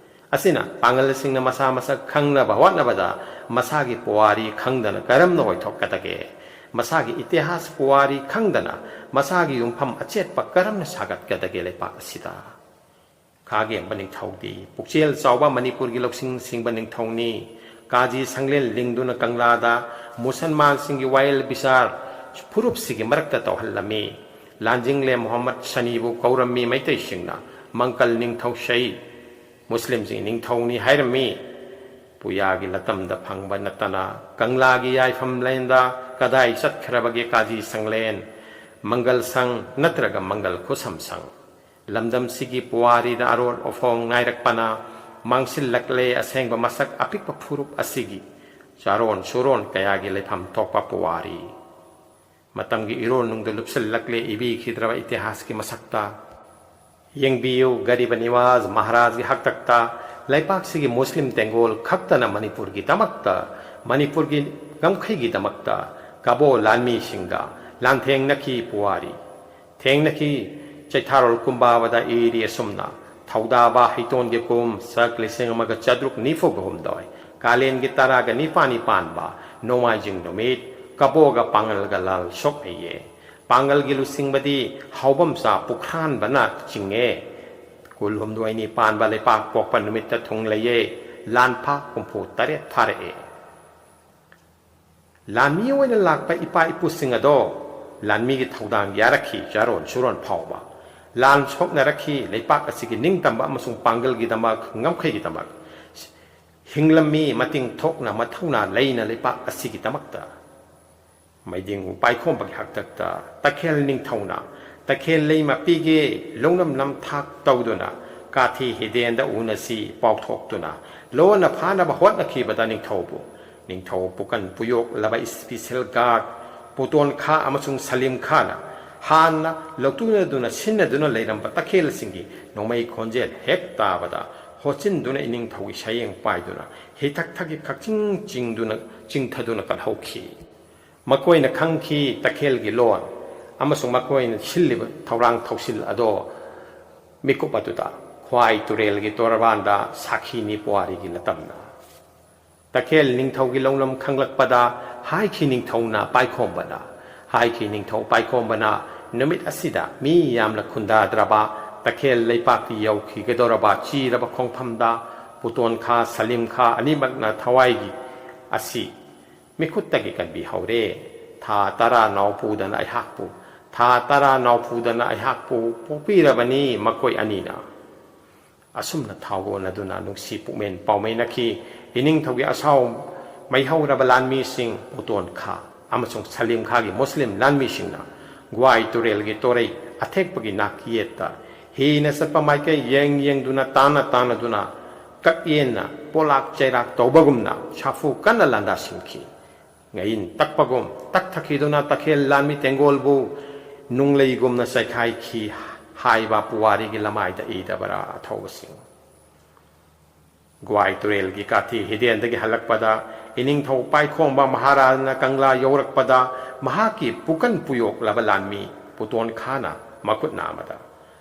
ꯑꯁꯤꯅ ꯄꯥꯡꯒꯜꯁꯤꯡꯅ ꯃꯁꯥ ꯃꯁꯛ ꯈꯪꯅꯕ ꯍꯣꯠꯅꯕꯗ ꯃꯁꯥꯒꯤ ꯄꯨꯋꯥꯔꯤ ꯈꯪꯗꯅ ꯀꯔꯝꯅ ꯑꯣꯏꯊꯣꯛꯀꯗꯒꯦ? ꯃꯁꯥꯒꯤ ꯏꯇꯤꯍꯥꯁ ꯄꯨꯋꯥꯔꯤ ꯈꯪꯗꯅ ꯃꯁꯥꯒꯤ ꯌꯨꯝꯐꯝ ꯑꯆꯦꯠꯄ ꯀꯔꯝꯅ ꯁꯥꯒꯠꯀꯗꯒꯦ ꯂꯩꯄꯥꯛ ꯑꯁꯤꯗ? ꯈꯥꯒꯦꯝꯕ ꯅꯤꯡꯊꯧꯗꯤ ꯄꯨꯛꯆꯦꯜ ꯆꯥꯎꯕ ꯃꯅꯤꯄꯨꯔꯒꯤ ꯂꯧꯁꯤꯡ ꯁꯤꯡꯕ ꯅꯤꯡꯊꯧꯅꯤ꯫ ꯀꯥꯖꯤ ꯁꯪꯂꯦꯟ ꯂꯤꯡꯗꯨꯅ ꯀꯪꯂꯥꯗ ꯃꯨꯁꯜꯃꯥꯟꯁꯤꯡꯒꯤ ꯋꯥꯌꯦꯜ ꯕꯤꯆꯥꯔ ꯐꯨꯔꯨꯞꯁꯤꯒꯤ ꯃꯔꯛꯇ ꯇꯧꯍꯜꯂꯝꯃꯤ꯫ ꯂꯥꯟꯖꯤꯡꯂꯦ ꯃꯨꯍꯝꯃꯗ ꯁꯅꯤꯕꯨ ꯀꯧꯔꯝꯃꯤ ꯃꯩꯇꯩꯁꯤꯡꯅ ꯃꯪꯀꯜ ꯅꯤꯡꯊꯧꯁꯩ, ꯃꯨꯁꯂꯤꯝꯁꯤꯡ ꯅꯤꯡꯊꯧꯅꯤ ꯍꯥꯏꯔꯝꯃꯤ꯫ ꯄꯨꯌꯥꯒꯤ ꯂꯇꯝꯗ ꯐꯪꯕ ꯅꯠꯇꯅ ꯀꯪꯂꯥꯒꯤ ꯌꯥꯏꯐꯝ ꯂꯦꯟꯗ ꯀꯗꯥꯏ ꯆꯠꯈ꯭ꯔꯕꯒꯦ ꯀꯥꯖꯤ ꯁꯪꯂꯦꯟ, ꯃꯪꯒꯜ ꯁꯪ ꯅꯠꯇ꯭ꯔꯒ ꯃꯪꯒꯜ ꯈꯨꯁꯝ ꯁꯪ? ꯂꯝꯗꯝꯁꯤꯒꯤ ꯄꯨꯋꯥꯔꯤꯗ ꯑꯔꯣꯟ ꯑꯐꯣꯡ ꯅꯥꯏꯔꯛꯄꯅ ꯃꯥꯡꯁꯤꯜꯂꯛꯂꯦ ꯑꯁꯦꯡꯕ ꯃꯁꯛ ꯑꯄꯤꯛꯄ ꯐꯨꯔꯨꯞ ꯑꯁꯤꯒꯤ ꯆꯥꯔꯣꯟ ꯁꯨꯔꯣꯟ ꯀꯌꯥꯒꯤ ꯂꯩꯐꯝ ꯊꯣꯛꯄ ꯄꯨꯋꯥꯔꯤ꯫ ꯃꯇꯝꯒꯤ ꯏꯔꯣꯟꯅꯨꯡꯗ ꯂꯨꯞꯁꯤꯜꯂꯛꯂꯦ ꯏꯕꯤꯈꯤꯗ꯭ꯔꯕ ꯏꯇꯤꯍꯥꯁꯀꯤ ꯃꯁꯛꯇ꯫ ꯌꯦꯡꯕꯤꯌꯨ, ꯒꯔꯤꯕ ꯅꯤꯋꯥꯖ ꯃꯍꯥꯔꯥꯖꯒꯤ ꯍꯥꯛꯇꯛꯇ ꯂꯩꯄꯥꯛꯁꯤꯒꯤ ꯃꯨꯁꯂꯤꯝ ꯇꯦꯡꯒꯣꯜ ꯈꯛꯇꯅ ꯃꯅꯤꯄꯨꯔꯒꯤꯗꯃꯛꯇ, ꯃꯅꯤꯄꯨꯔꯒꯤ ꯉꯝꯈꯩꯒꯤꯗꯃꯛꯇ ꯀꯕꯣ ꯂꯥꯟꯃꯤꯁꯤꯡꯒ ꯂꯥꯟꯊꯦꯡꯅꯈꯤ ꯄꯨꯋꯥꯔꯤ꯫ ꯊꯦꯡꯅꯈꯤ꯫ ꯆꯩꯊꯥꯔꯣꯜ ꯀꯨꯝꯕꯥꯕꯗ ꯏꯔꯤ ꯑꯁꯨꯝꯅ, ꯊꯧꯗꯥꯕ ꯍꯩꯇꯣꯟꯒꯤ ꯀꯨꯝ ꯁꯛ ꯂꯤꯁꯤꯡ ꯑꯃꯒ ꯆꯥꯇ꯭ꯔꯨꯛ ꯅꯤꯐꯨꯒ ꯍꯨꯝꯗꯣꯏ, ꯀꯥꯂꯦꯟꯒꯤ ꯇꯔꯥꯒ ꯅꯤꯄꯥꯟꯅꯤ ꯄꯥꯟꯕ ꯅꯣꯡꯃꯥꯏꯖꯤꯡ ꯅꯨꯃꯤꯠ, ꯀꯕꯣꯒ ꯄꯥꯡꯒꯜꯒ ꯂꯥꯜ ꯁꯣꯛꯅꯩꯌꯦ꯫ ꯄꯥꯡꯒꯜꯒꯤ ꯂꯨꯆꯤꯡꯕꯗꯤ ꯍꯥꯎꯕꯝꯆꯥ ꯄꯨꯈ꯭ꯔꯥꯟꯕꯅ ꯆꯤꯡꯉꯦ꯫ ꯀꯨꯜꯍꯨꯝꯗꯣꯏꯅꯤ ꯄꯥꯟꯕ ꯂꯩꯄꯥꯛ ꯄꯣꯛꯄ ꯅꯨꯃꯤꯠꯇ ꯊꯨꯡ ꯂꯩꯌꯦ꯫ ꯂꯥꯟꯐꯥ ꯍꯨꯝꯐꯨ ꯇꯔꯦꯠ ꯐꯥꯔꯛꯑꯦ꯫ ꯂꯥꯟꯃꯤ ꯑꯣꯏꯅ ꯂꯥꯛꯄ ꯏꯄꯥ ꯏꯄꯨꯁꯤꯡ ꯑꯗꯣ ꯂꯥꯟꯃꯤꯒꯤ ꯊꯧꯗꯥꯡ ꯌꯥꯔꯛꯈꯤ꯫ ꯆꯥꯔꯣꯟ ꯁꯨꯔꯣꯟ ꯐꯥꯎꯕ ꯂꯥꯟ ꯁꯣꯛꯅꯔꯛꯈꯤ꯫ ꯂꯩꯄꯥꯛ ꯑꯁꯤꯒꯤ ꯅꯤꯡꯇꯝꯕ ꯑꯃꯁꯨꯡ ꯄꯥꯡꯒꯜꯒꯤꯗꯃꯛ, ꯉꯝꯈꯩꯒꯤꯗꯃꯛ ꯍꯤꯡꯂꯝꯃꯤ꯫ ꯃꯇꯤꯡ ꯊꯣꯛꯅ, ꯃꯊꯧꯅꯥ ꯂꯩꯅ ꯂꯩꯄꯥꯛ ꯑꯁꯤꯒꯤꯗꯃꯛꯇ ꯃꯩꯗꯤꯡ ꯄꯥꯏꯈꯣꯝꯕꯒꯤ ꯍꯥꯛꯇꯛꯇ ꯇꯈꯦꯜ ꯅꯤꯡꯊꯧꯅ ꯇꯈꯦꯜ ꯂꯩꯃ ꯄꯤꯒꯦ ꯂꯧꯅꯝ ꯅꯝꯊꯥꯛ ꯇꯧꯗꯨꯅ ꯀꯥꯊꯤ ꯍꯤꯗꯦꯟꯗ ꯎꯅꯁꯤ ꯄꯥꯎꯊꯣꯛꯇꯨꯅ ꯂꯣꯟꯅ ꯐꯥꯅꯕ ꯍꯣꯠꯅꯈꯤꯕꯗ ꯅꯤꯡꯊꯧꯕꯨ, ꯅꯤꯡꯊꯧ ꯄꯨꯀꯟ ꯄꯨꯌꯣꯛꯂꯕ special guard ꯄꯨꯇꯣꯟ ꯈꯥ ꯑꯃꯁꯨꯡ ꯁꯂꯤꯝ ꯈꯥꯅ ꯍꯥꯟꯅ ꯂꯧꯇꯨꯅꯗꯨꯅ ꯁꯤꯟꯅꯗꯨꯅ ꯂꯩꯔꯝꯕ ꯇꯈꯦꯜꯁꯤꯡꯒꯤ ꯅꯣꯡꯃꯩ ꯈꯣꯟꯖꯦꯜ ꯍꯦꯛ ꯇꯥꯕꯗ ꯍꯣꯠꯆꯤꯟꯗꯨꯅ ꯏꯅꯤꯡꯊꯧꯒꯤ ꯁꯌꯦꯡ ꯄꯥꯏꯗꯨꯅ ꯍꯤꯊꯛꯊꯒꯤ ꯀꯛꯆꯤꯡ ꯆꯤꯡꯗꯨꯅ, ꯆꯤꯡꯊꯗꯨꯅ ꯀꯜꯍꯧꯈꯤ꯫ ꯃꯈꯣꯏꯅ ꯈꯪꯈꯤ ꯇꯈꯦꯜꯒꯤ ꯂꯣꯟ ꯑꯃꯁꯨꯡ ꯃꯈꯣꯏꯅ ꯁꯤꯜꯂꯤꯕ ꯊꯧꯔꯥꯡ ꯊꯧꯁꯤꯜ ꯑꯗꯣ ꯃꯤꯀꯨꯞ ꯑꯗꯨꯗ ꯈ꯭ꯋꯥꯏ ꯇꯨꯔꯦꯜꯒꯤ ꯇꯣꯔꯕꯥꯟꯗ ꯁꯥꯈꯤꯅꯤ ꯄꯨꯋꯥꯔꯤꯒꯤ ꯂꯇꯝꯅ꯫ ꯇꯈꯦꯜ ꯅꯤꯡꯊꯧꯒꯤ ꯂꯧꯅꯝ ꯈꯪꯂꯛꯄꯗ ꯍꯥꯏꯈꯤ ꯅꯤꯡꯊꯧꯅ ꯄꯥꯏꯈꯣꯝꯕꯅ, ꯍꯥꯏꯈꯤ ꯅꯤꯡꯊꯧ ꯄꯥꯏꯈꯣꯝꯕꯅ ꯅꯨꯃꯤꯠ ꯑꯁꯤꯗ ꯃꯤ ꯌꯥꯝꯅ ꯈꯨꯟꯗꯥꯗ꯭ꯔꯕ ꯇꯈꯦꯜ ꯂꯩꯄꯥꯛꯀꯤ ꯌꯧꯈꯤꯒꯗꯧꯔꯕ ꯆꯤꯔꯕ ꯈꯣꯡꯐꯝꯗ ꯄꯨꯇꯣꯟ ꯈꯥ, ꯁꯂꯤꯝ ꯈꯥ ꯑꯅꯤꯃꯛꯅ ꯊꯋꯥꯏꯒꯤ ꯑꯁꯤ ꯃꯤꯈꯨꯠꯇꯒꯤ ꯀꯟꯕꯤꯍꯧꯔꯦ꯫ ꯊꯥ ꯇꯔꯥ ꯅꯥꯎꯄꯨꯗꯅ ꯑꯩꯍꯥꯛꯄꯨ, ꯊꯥ ꯇꯔꯥ ꯅꯥꯎꯄꯨꯗꯅ ꯑꯩꯍꯥꯛꯄꯨ ꯄꯣꯛꯄꯤꯔꯕꯅꯤ ꯃꯈꯣꯏ ꯑꯅꯤꯅ꯫ ꯑꯁꯨꯝꯅ ꯊꯥꯒꯣꯟꯅꯗꯨꯅ ꯅꯨꯡꯁꯤ ꯄꯨꯛꯃꯦꯟ ꯄꯥꯎꯃꯦꯟꯅꯈꯤ꯫ ꯏꯅꯤꯡꯊꯧꯒꯤ ꯑꯁꯥꯎ ꯃꯩꯍꯧꯔꯕ ꯂꯥꯟꯃꯤꯁꯤꯡ ꯄꯨꯇꯣꯟ ꯈꯥ ꯑꯃꯁꯨꯡ ꯁꯂꯤꯝ ꯈꯥꯒꯤ ꯃꯨꯁꯂꯤꯝ ꯂꯥꯟꯃꯤꯁꯤꯡꯅ ꯒ꯭ꯋꯥꯏ ꯇꯨꯔꯦꯜꯒꯤ ꯇꯣꯔꯩ ꯑꯊꯦꯛꯄꯒꯤ ꯅꯥꯛꯌꯦꯠꯇ ꯍꯤꯅ ꯆꯠꯄ ꯃꯥꯏꯀꯩ ꯌꯦꯡ ꯌꯦꯡꯗꯨꯅ, ꯇꯥꯅ ꯇꯥꯅꯗꯨꯅ, ꯀꯛꯌꯦꯟꯅ ꯄꯣꯂꯥꯛ ꯆꯩꯔꯥꯛ ꯇꯧꯕꯒꯨꯝꯅ ꯁꯥꯐꯨ ꯀꯟꯅ ꯂꯥꯟꯗꯥꯁꯤꯟꯈꯤ꯫ ꯉꯩꯟ ꯇꯛꯄꯒꯨꯝ ꯇꯛꯊꯈꯤꯗꯨꯅ ꯇꯈꯦꯜ ꯂꯥꯟꯃꯤ ꯇꯦꯡꯒꯣꯜꯕꯨ ꯅꯨꯡꯂꯩꯒꯨꯝꯅ ꯆꯥꯏꯈꯥꯏꯈꯤ ꯍꯥꯏꯕ ꯄꯨꯋꯥꯔꯤꯒꯤ ꯂꯃꯥꯏꯗ ꯏꯗꯕꯔꯥ ꯑꯊꯧꯕꯁꯤꯡ? ꯒ꯭ꯋꯥꯏ ꯇꯨꯔꯦꯜꯒꯤ ꯀꯥꯊꯤ ꯍꯤꯗꯦꯟꯗꯒꯤ ꯍꯜꯂꯛꯄꯗ ꯏꯅꯤꯡꯊꯧ ꯄꯥꯏꯈꯣꯝꯕ ꯃꯍꯥꯔꯥꯖꯅ ꯀꯪꯂꯥ ꯌꯧꯔꯛꯄꯗ ꯃꯍꯥꯛꯀꯤ ꯄꯨꯀꯟ ꯄꯨꯌꯣꯛꯂꯕ ꯂꯥꯟꯃꯤ ꯄꯨꯇꯣꯟ ꯈꯥꯅ ꯃꯈꯨꯠ ꯅꯥꯝꯃꯗ,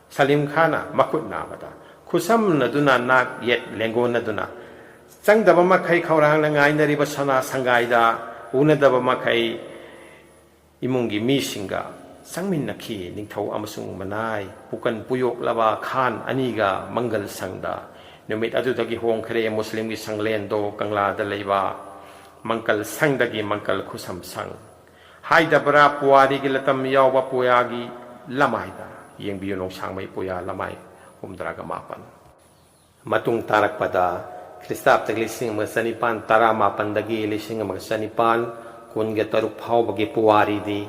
ꯁꯂꯤꯝ ꯈꯥꯅ ꯃꯈꯨꯠ ꯅꯥꯝꯃꯗ ꯈꯨꯠꯁꯝꯅꯗꯨꯅ ꯅꯥꯛ ꯌꯦꯠ ꯂꯦꯡꯒꯣꯟꯅꯗꯨꯅ ꯆꯪꯗꯕ ꯃꯈꯩ ꯈꯧꯔꯥꯡꯅ ꯉꯥꯏꯅꯔꯤꯕ ꯁꯅꯥ ꯁꯪꯒꯥꯏꯗ ꯎꯅꯗꯕ ꯃꯈꯩ ꯏꯃꯨꯡꯒꯤ ꯃꯤꯁꯤꯡꯒ ꯆꯪꯃꯤꯟꯅꯈꯤ꯫ ꯅꯤꯡꯊꯧ ꯑꯃꯁꯨꯡ ꯃꯅꯥꯏ ꯄꯨꯀꯟ ꯄꯨꯌꯣꯛꯂꯕ ꯈꯥꯟ ꯑꯅꯤꯒ ꯃꯪꯒꯜ ꯁꯪꯗ꯫ ꯅꯨꯃꯤꯠ ꯑꯗꯨꯗꯒꯤ ꯍꯣꯡꯈ꯭ꯔꯦ ꯃꯨꯁꯂꯤꯝꯒꯤ ꯁꯪꯂꯦꯟꯗꯣ ꯀꯪꯂꯥꯗ ꯂꯩꯕ ꯃꯪꯀꯜ ꯁꯪꯗꯒꯤ ꯃꯪꯀꯜ ꯈꯨꯁꯝ ꯁꯪ ꯍꯥꯏꯗꯕ꯭ꯔꯥ, ꯄꯨꯋꯥꯔꯤꯒꯤ ꯂꯇꯝ ꯌꯥꯎꯕ ꯄꯨꯌꯥꯒꯤ ꯂꯃꯥꯏꯗ ꯌꯦꯡꯕꯤꯌꯨ, ꯅꯣꯡꯁꯥꯡꯃꯩ ꯄꯨꯌꯥ ꯂꯃꯥꯏ ꯍꯨꯝꯗ꯭ꯔꯥꯒ ꯃꯥꯄꯟ꯫ ꯃꯇꯨꯡ ꯇꯥꯔꯛꯄꯗ ꯈ꯭ꯔꯤꯁꯇꯥꯕꯇꯒꯤ ꯂꯤꯁꯤꯡ ꯑꯃꯒ ꯆꯅꯤꯄꯥꯟ ꯇꯔꯥꯃꯥꯄꯟꯗꯒꯤ ꯂꯤꯁꯤꯡ ꯑꯃꯒ ꯆꯅꯤꯄꯥꯟ ꯀꯨꯟꯒ ꯇꯔꯨꯛ ꯐꯥꯎꯕꯒꯤ ꯄꯨꯋꯥꯔꯤꯗꯤ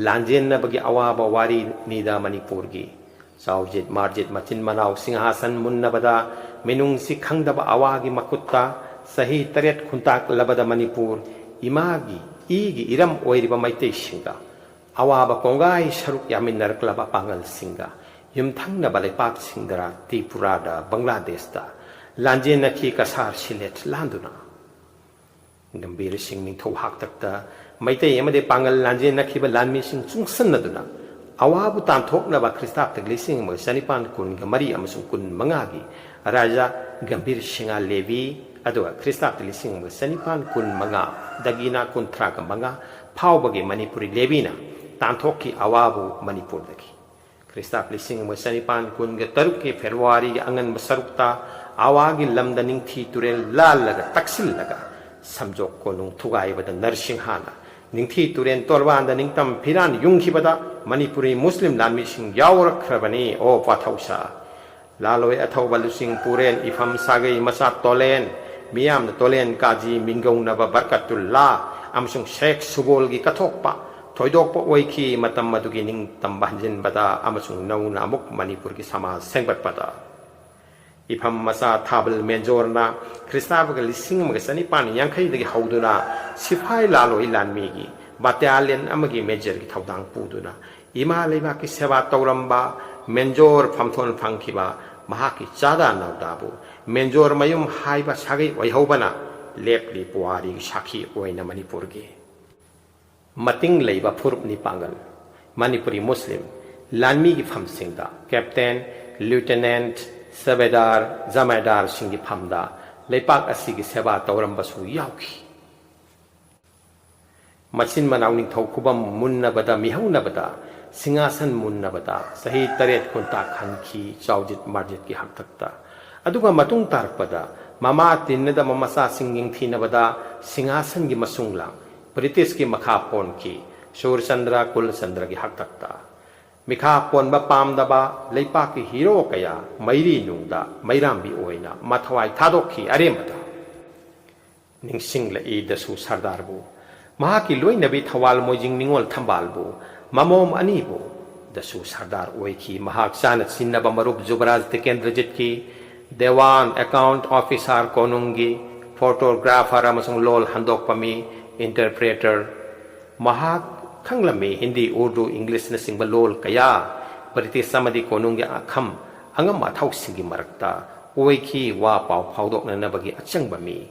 ꯂꯥꯟꯖꯦꯟꯅꯕꯒꯤ ꯑꯋꯥꯕ ꯋꯥꯔꯤꯅꯤꯗ ꯃꯅꯤꯄꯨꯔꯒꯤ꯫ ꯆꯥꯎꯖꯤꯠ ꯃꯥꯔꯖꯤꯠ ꯃꯆꯤꯟ ꯃꯅꯥꯎ ꯁꯤꯡꯍꯥꯁꯟ ꯃꯨꯟꯅꯕꯗ ꯃꯤꯅꯨꯡꯁꯤ ꯈꯪꯗꯕ ꯑꯋꯥꯒꯤ ꯃꯈꯨꯠꯇ ꯆꯍꯤ ꯇꯔꯦꯠ ꯈꯨꯟꯇꯥꯛꯂꯕꯗ ꯃꯅꯤꯄꯨꯔ ꯏꯃꯥꯒꯤ ꯏꯒꯤ ꯏꯔꯝ ꯑꯣꯏꯔꯤꯕ ꯃꯩꯇꯩꯁꯤꯡꯒ ꯑꯋꯥꯕ ꯀꯣꯡꯒꯥꯏ ꯁꯔꯨꯛ ꯌꯥꯃꯤꯟꯅꯔꯛꯂꯕ ꯄꯥꯡꯒꯜꯁꯤꯡꯒ ꯌꯨꯝꯊꯪꯅꯕ ꯂꯩꯄꯥꯛꯁꯤꯡꯗꯔ ꯇ꯭ꯔꯤꯄꯨꯔꯥꯗ ꯕꯪꯒ꯭ꯂꯥꯗꯦꯁꯇ ꯂꯥꯟꯖꯦꯟꯅꯈꯤ ꯀꯁꯥꯔ ꯁꯤꯂꯦꯠ ꯂꯥꯟꯗꯨꯅ꯫ ꯒꯝꯚꯤꯔ ꯁꯤꯡ ꯅꯤꯡꯊꯧ ꯍꯥꯛꯇꯛꯇ ꯃꯩꯇꯩ ꯑꯃꯗꯤ ꯄꯥꯡꯒꯜ ꯂꯥꯟꯖꯦꯟꯅꯈꯤꯕ ꯂꯥꯟꯃꯤꯁꯤꯡ ꯆꯨꯡꯁꯤꯟꯅꯗꯨꯅ ꯑꯋꯥꯕꯨ ꯇꯥꯟꯊꯣꯛꯅꯕ ꯈ꯭ꯔꯤꯁꯇꯥꯕꯇ ꯂꯤꯁꯤꯡ ꯑꯃꯒ ꯆꯅꯤꯄꯥꯟ ꯀꯨꯟꯒ ꯃꯔꯤ ꯑꯃꯁꯨꯡ ꯀꯨꯟ ꯃꯉꯥꯒꯤ ꯔꯥꯖꯥ ꯒꯝꯚꯤꯔ ꯁꯤꯡꯍ ꯂꯦꯕꯤ, ꯑꯗꯨꯒ ꯈ꯭ꯔꯤꯁꯇꯥꯕꯇ ꯂꯤꯁꯤꯡ ꯑꯃꯒ ꯆꯅꯤꯄꯥꯟ ꯀꯨꯟ ꯃꯉꯥꯗꯒꯤꯅ ꯀꯨꯟꯊ꯭ꯔꯥꯒ ꯃꯉꯥ ꯐꯥꯎꯕꯒꯤ ꯃꯅꯤꯄꯨꯔꯤ ꯂꯦꯕꯤꯅ ꯇꯥꯟꯊꯣꯛꯈꯤ ꯑꯋꯥꯕꯨ ꯃꯅꯤꯄꯨꯔꯗꯒꯤ꯫ ꯈ꯭ꯔꯤꯁꯇꯥꯕ ꯂꯤꯁꯤꯡ ꯑꯃꯒ ꯆꯅꯤꯄꯥꯟ ꯀꯨꯟꯒ ꯇꯔꯨꯛꯀꯤ ꯐꯦꯕ꯭ꯔꯨꯋꯥꯔꯤꯒꯤ ꯑꯉꯟꯕ ꯁꯔꯨꯛꯇ ꯑꯋꯥꯒꯤ ꯂꯝꯗ ꯅꯤꯡꯊꯤ ꯇꯨꯔꯦꯜ ꯂꯥꯜꯂꯒ ꯇꯛꯁꯤꯜꯂꯒ ꯁꯝꯖꯣꯛ ꯀꯣꯅꯨꯡ ꯊꯨꯒꯥꯏꯕꯗ ꯅꯔꯁꯤꯡꯍꯥꯅ ꯅꯤꯡꯊꯤ ꯇꯨꯔꯦꯜ ꯇꯣꯔꯕꯥꯟꯗ ꯅꯤꯡꯇꯝ ꯐꯤꯔꯥꯟ ꯌꯨꯡꯈꯤꯕꯗ ꯃꯅꯤꯄꯨꯔꯤ ꯃꯨꯁꯂꯤꯝ ꯂꯥꯟꯃꯤꯁꯤꯡ ꯌꯥꯎꯔꯛꯈ꯭ꯔꯕꯅꯤ꯫ ꯑꯣ ꯄꯥꯊꯧꯁꯥ! ꯂꯥꯂꯣꯏ ꯑꯊꯧꯕ ꯂꯨꯆꯤꯡ ꯄꯨꯔꯦꯟ, ꯏꯐꯝ ꯁꯥꯒꯩ ꯃꯆꯥ ꯇꯣꯂꯦꯟ, ꯃꯤꯌꯥꯝꯅ ꯇꯣꯂꯦꯟ ꯀꯥꯖꯤ ꯃꯤꯡꯒꯧꯅꯕ ꯕꯔꯀꯠꯇꯨꯜꯂꯥ ꯑꯃꯁꯨꯡ ꯁꯦꯈ ꯁꯨꯕꯣꯜꯒꯤ ꯀꯠꯊꯣꯛꯄ ꯊꯣꯏꯗꯣꯛꯄ ꯑꯣꯏꯈꯤ꯫ ꯃꯇꯝ ꯑꯗꯨꯒꯤ ꯅꯤꯡꯇꯝꯕ ꯍꯟꯖꯤꯟꯕꯗ ꯑꯃꯁꯨꯡ ꯅꯧꯅ ꯑꯃꯨꯛ ꯃꯅꯤꯄꯨꯔꯒꯤ ꯁꯃꯥꯖ ꯁꯦꯝꯒꯠꯄꯗ ꯏꯐꯝ ꯃꯆꯥ ꯊꯥꯕꯜ ꯃꯦꯟꯖꯣꯔꯅ ꯈ꯭ꯔꯤꯁꯇꯥꯕꯒ ꯂꯤꯁꯤꯡ ꯑꯃꯒ ꯆꯅꯤꯄꯥꯟ ꯌꯥꯡꯈꯩꯗꯒꯤ ꯍꯧꯗꯨꯅ ꯁꯤꯐꯥꯏ ꯂꯥꯂꯣꯏ ꯂꯥꯟꯃꯤꯒꯤ ꯕꯥꯇꯥꯂꯤꯌꯟ ꯑꯃꯒꯤ ꯃꯦꯖꯔꯒꯤ ꯊꯧꯗꯥꯡ ꯄꯨꯗꯨꯅ ꯏꯃꯥ ꯂꯩꯕꯥꯛꯀꯤ ꯁꯦꯕꯥ ꯇꯧꯔꯝꯕ ꯃꯦꯟꯖꯣꯔ ꯐꯝꯊꯣꯟ ꯐꯪꯈꯤꯕ ꯃꯍꯥꯛꯀꯤ ꯆꯥꯗꯥ ꯅꯧꯗꯥꯕꯨ ꯃꯦꯟꯖꯣꯔ ꯃꯌꯨꯝ ꯍꯥꯏꯕ ꯁꯥꯒꯩ ꯑꯣꯏꯍꯧꯕꯅ ꯂꯦꯞꯂꯤ ꯄꯨꯋꯥꯔꯤꯒꯤ ꯁꯥꯈꯤ ꯑꯣꯏꯅ ꯃꯅꯤꯄꯨꯔꯒꯤ ꯃꯇꯤꯡ ꯂꯩꯕ ꯐꯨꯔꯨꯞꯅꯤ ꯄꯥꯡꯒꯜ꯫ ꯃꯅꯤꯄꯨꯔꯤ ꯃꯨꯁꯂꯤꯝ ꯂꯥꯟꯃꯤꯒꯤ ꯐꯝꯁꯤꯡꯗ ꯀꯦꯞꯇꯦꯟ, ꯂꯤꯌꯨꯇꯦꯅꯦꯟꯠ, ꯁꯕꯦꯗꯥꯔ, ꯖꯃꯦꯗꯥꯔꯁꯤꯡꯒꯤ ꯐꯝꯗ ꯂꯩꯄꯥꯛ ꯑꯁꯤꯒꯤ ꯁꯦꯕꯥ ꯇꯧꯔꯝꯕꯁꯨ ꯌꯥꯎꯈꯤ꯫ ꯃꯆꯤꯟ ꯃꯅꯥꯎ ꯅꯤꯡꯊꯧ ꯈꯨꯕꯝ ꯃꯨꯟꯅꯕꯗ ꯃꯤꯍꯧꯅꯕꯗ ꯁꯤꯡꯍꯥꯁꯟ ꯃꯨꯟꯅꯕꯗ ꯆꯍꯤ ꯇꯔꯦꯠ ꯈꯨꯟꯇꯥꯛ ꯍꯟꯈꯤ ꯆꯥꯎꯖꯤꯠ ꯃꯥꯔꯖꯤꯠꯀꯤ ꯍꯥꯛꯇꯛꯇ꯫ ꯑꯗꯨꯒ ꯃꯇꯨꯡ ꯇꯥꯔꯛꯄꯗ ꯃꯃꯥ ꯇꯤꯟꯅꯗꯕ ꯃꯆꯥꯁꯤꯡ ꯌꯦꯡꯊꯤꯅꯕꯗ ꯁꯤꯡꯍꯥꯁꯟꯒꯤ ꯃꯁꯨꯡ ꯂꯥꯡ ꯕ꯭ꯔꯤꯇꯤꯁꯀꯤ ꯃꯈꯥ ꯄꯣꯟꯈꯤ꯫ ꯁꯨꯔꯆꯟꯗ꯭ꯔ ꯀꯨꯜꯆꯟꯗ꯭ꯔꯒꯤ ꯍꯥꯛꯇꯛꯇ ꯃꯤꯈꯥ ꯄꯣꯟꯕ ꯄꯥꯝꯗꯕ ꯂꯩꯄꯥꯛꯀꯤ ꯍꯤꯔꯣ ꯀꯌꯥ ꯃꯩꯔꯤ ꯅꯨꯡꯗ ꯃꯩꯔꯥꯝꯕꯤ ꯑꯣꯏꯅ ꯃꯊꯋꯥꯏ ꯊꯥꯗꯣꯛꯈꯤ꯫ ꯑꯔꯦꯝꯕꯗ ꯅꯤꯡꯁꯤꯡꯂꯛꯏ ꯗꯁꯨ ꯁꯔꯗꯥꯔꯕꯨ꯫ ꯃꯍꯥꯛꯀꯤ ꯂꯣꯏꯅꯕꯤ ꯊꯧꯕꯥꯜ ꯃꯣꯏꯖꯤꯡ ꯅꯤꯉꯣꯜ ꯊꯝꯕꯥꯜꯕꯨ꯫ ꯃꯃꯣꯝ ꯑꯅꯤꯕꯨ꯫ ꯗꯁꯨ ꯁꯔꯗꯥꯔ ꯑꯣꯏꯈꯤ꯫ ꯃꯍꯥꯛ ꯆꯥꯅ ꯆꯤꯟꯅꯕ ꯃꯔꯨꯞ ꯖꯨꯕꯔꯥꯖ ꯇꯤꯀꯦꯟꯗ꯭ꯔꯖꯤꯠꯀꯤ ꯗꯦꯋꯥꯟ, ꯑꯦꯀꯥꯎꯟꯠ ꯑꯣꯐꯤꯁꯥꯔ, ꯀꯣꯅꯨꯡꯒꯤ ꯐꯣꯇꯣꯒ꯭ꯔꯥꯐꯔ ꯑꯃꯁꯨꯡ ꯂꯣꯜ ꯍꯟꯗꯣꯛꯄ ꯃꯤ, ꯏꯟꯇꯔꯄ꯭ꯔꯦꯇꯔ꯫ ꯃꯍꯥꯛ ꯈꯪꯂꯝꯃꯤ ꯍꯤꯟꯗꯤ, ꯎꯔꯗꯨ, ꯏꯪꯂꯤꯁꯅꯆꯤꯡꯕ ꯂꯣꯜ ꯀꯌꯥ꯫ ꯕ꯭ꯔꯤꯇꯤꯁ ꯑꯃꯗꯤ ꯀꯣꯅꯨꯡꯒꯤ ꯑꯈꯝ ꯑꯉꯝ ꯑꯊꯧꯁꯤꯡꯒꯤ ꯃꯔꯛꯇ ꯑꯣꯏꯈꯤ꯫ ꯋꯥ ꯄꯥꯎ ꯐꯥꯎꯗꯣꯛꯅꯅꯕꯒꯤ ꯑꯆꯪꯕ ꯃꯤ꯫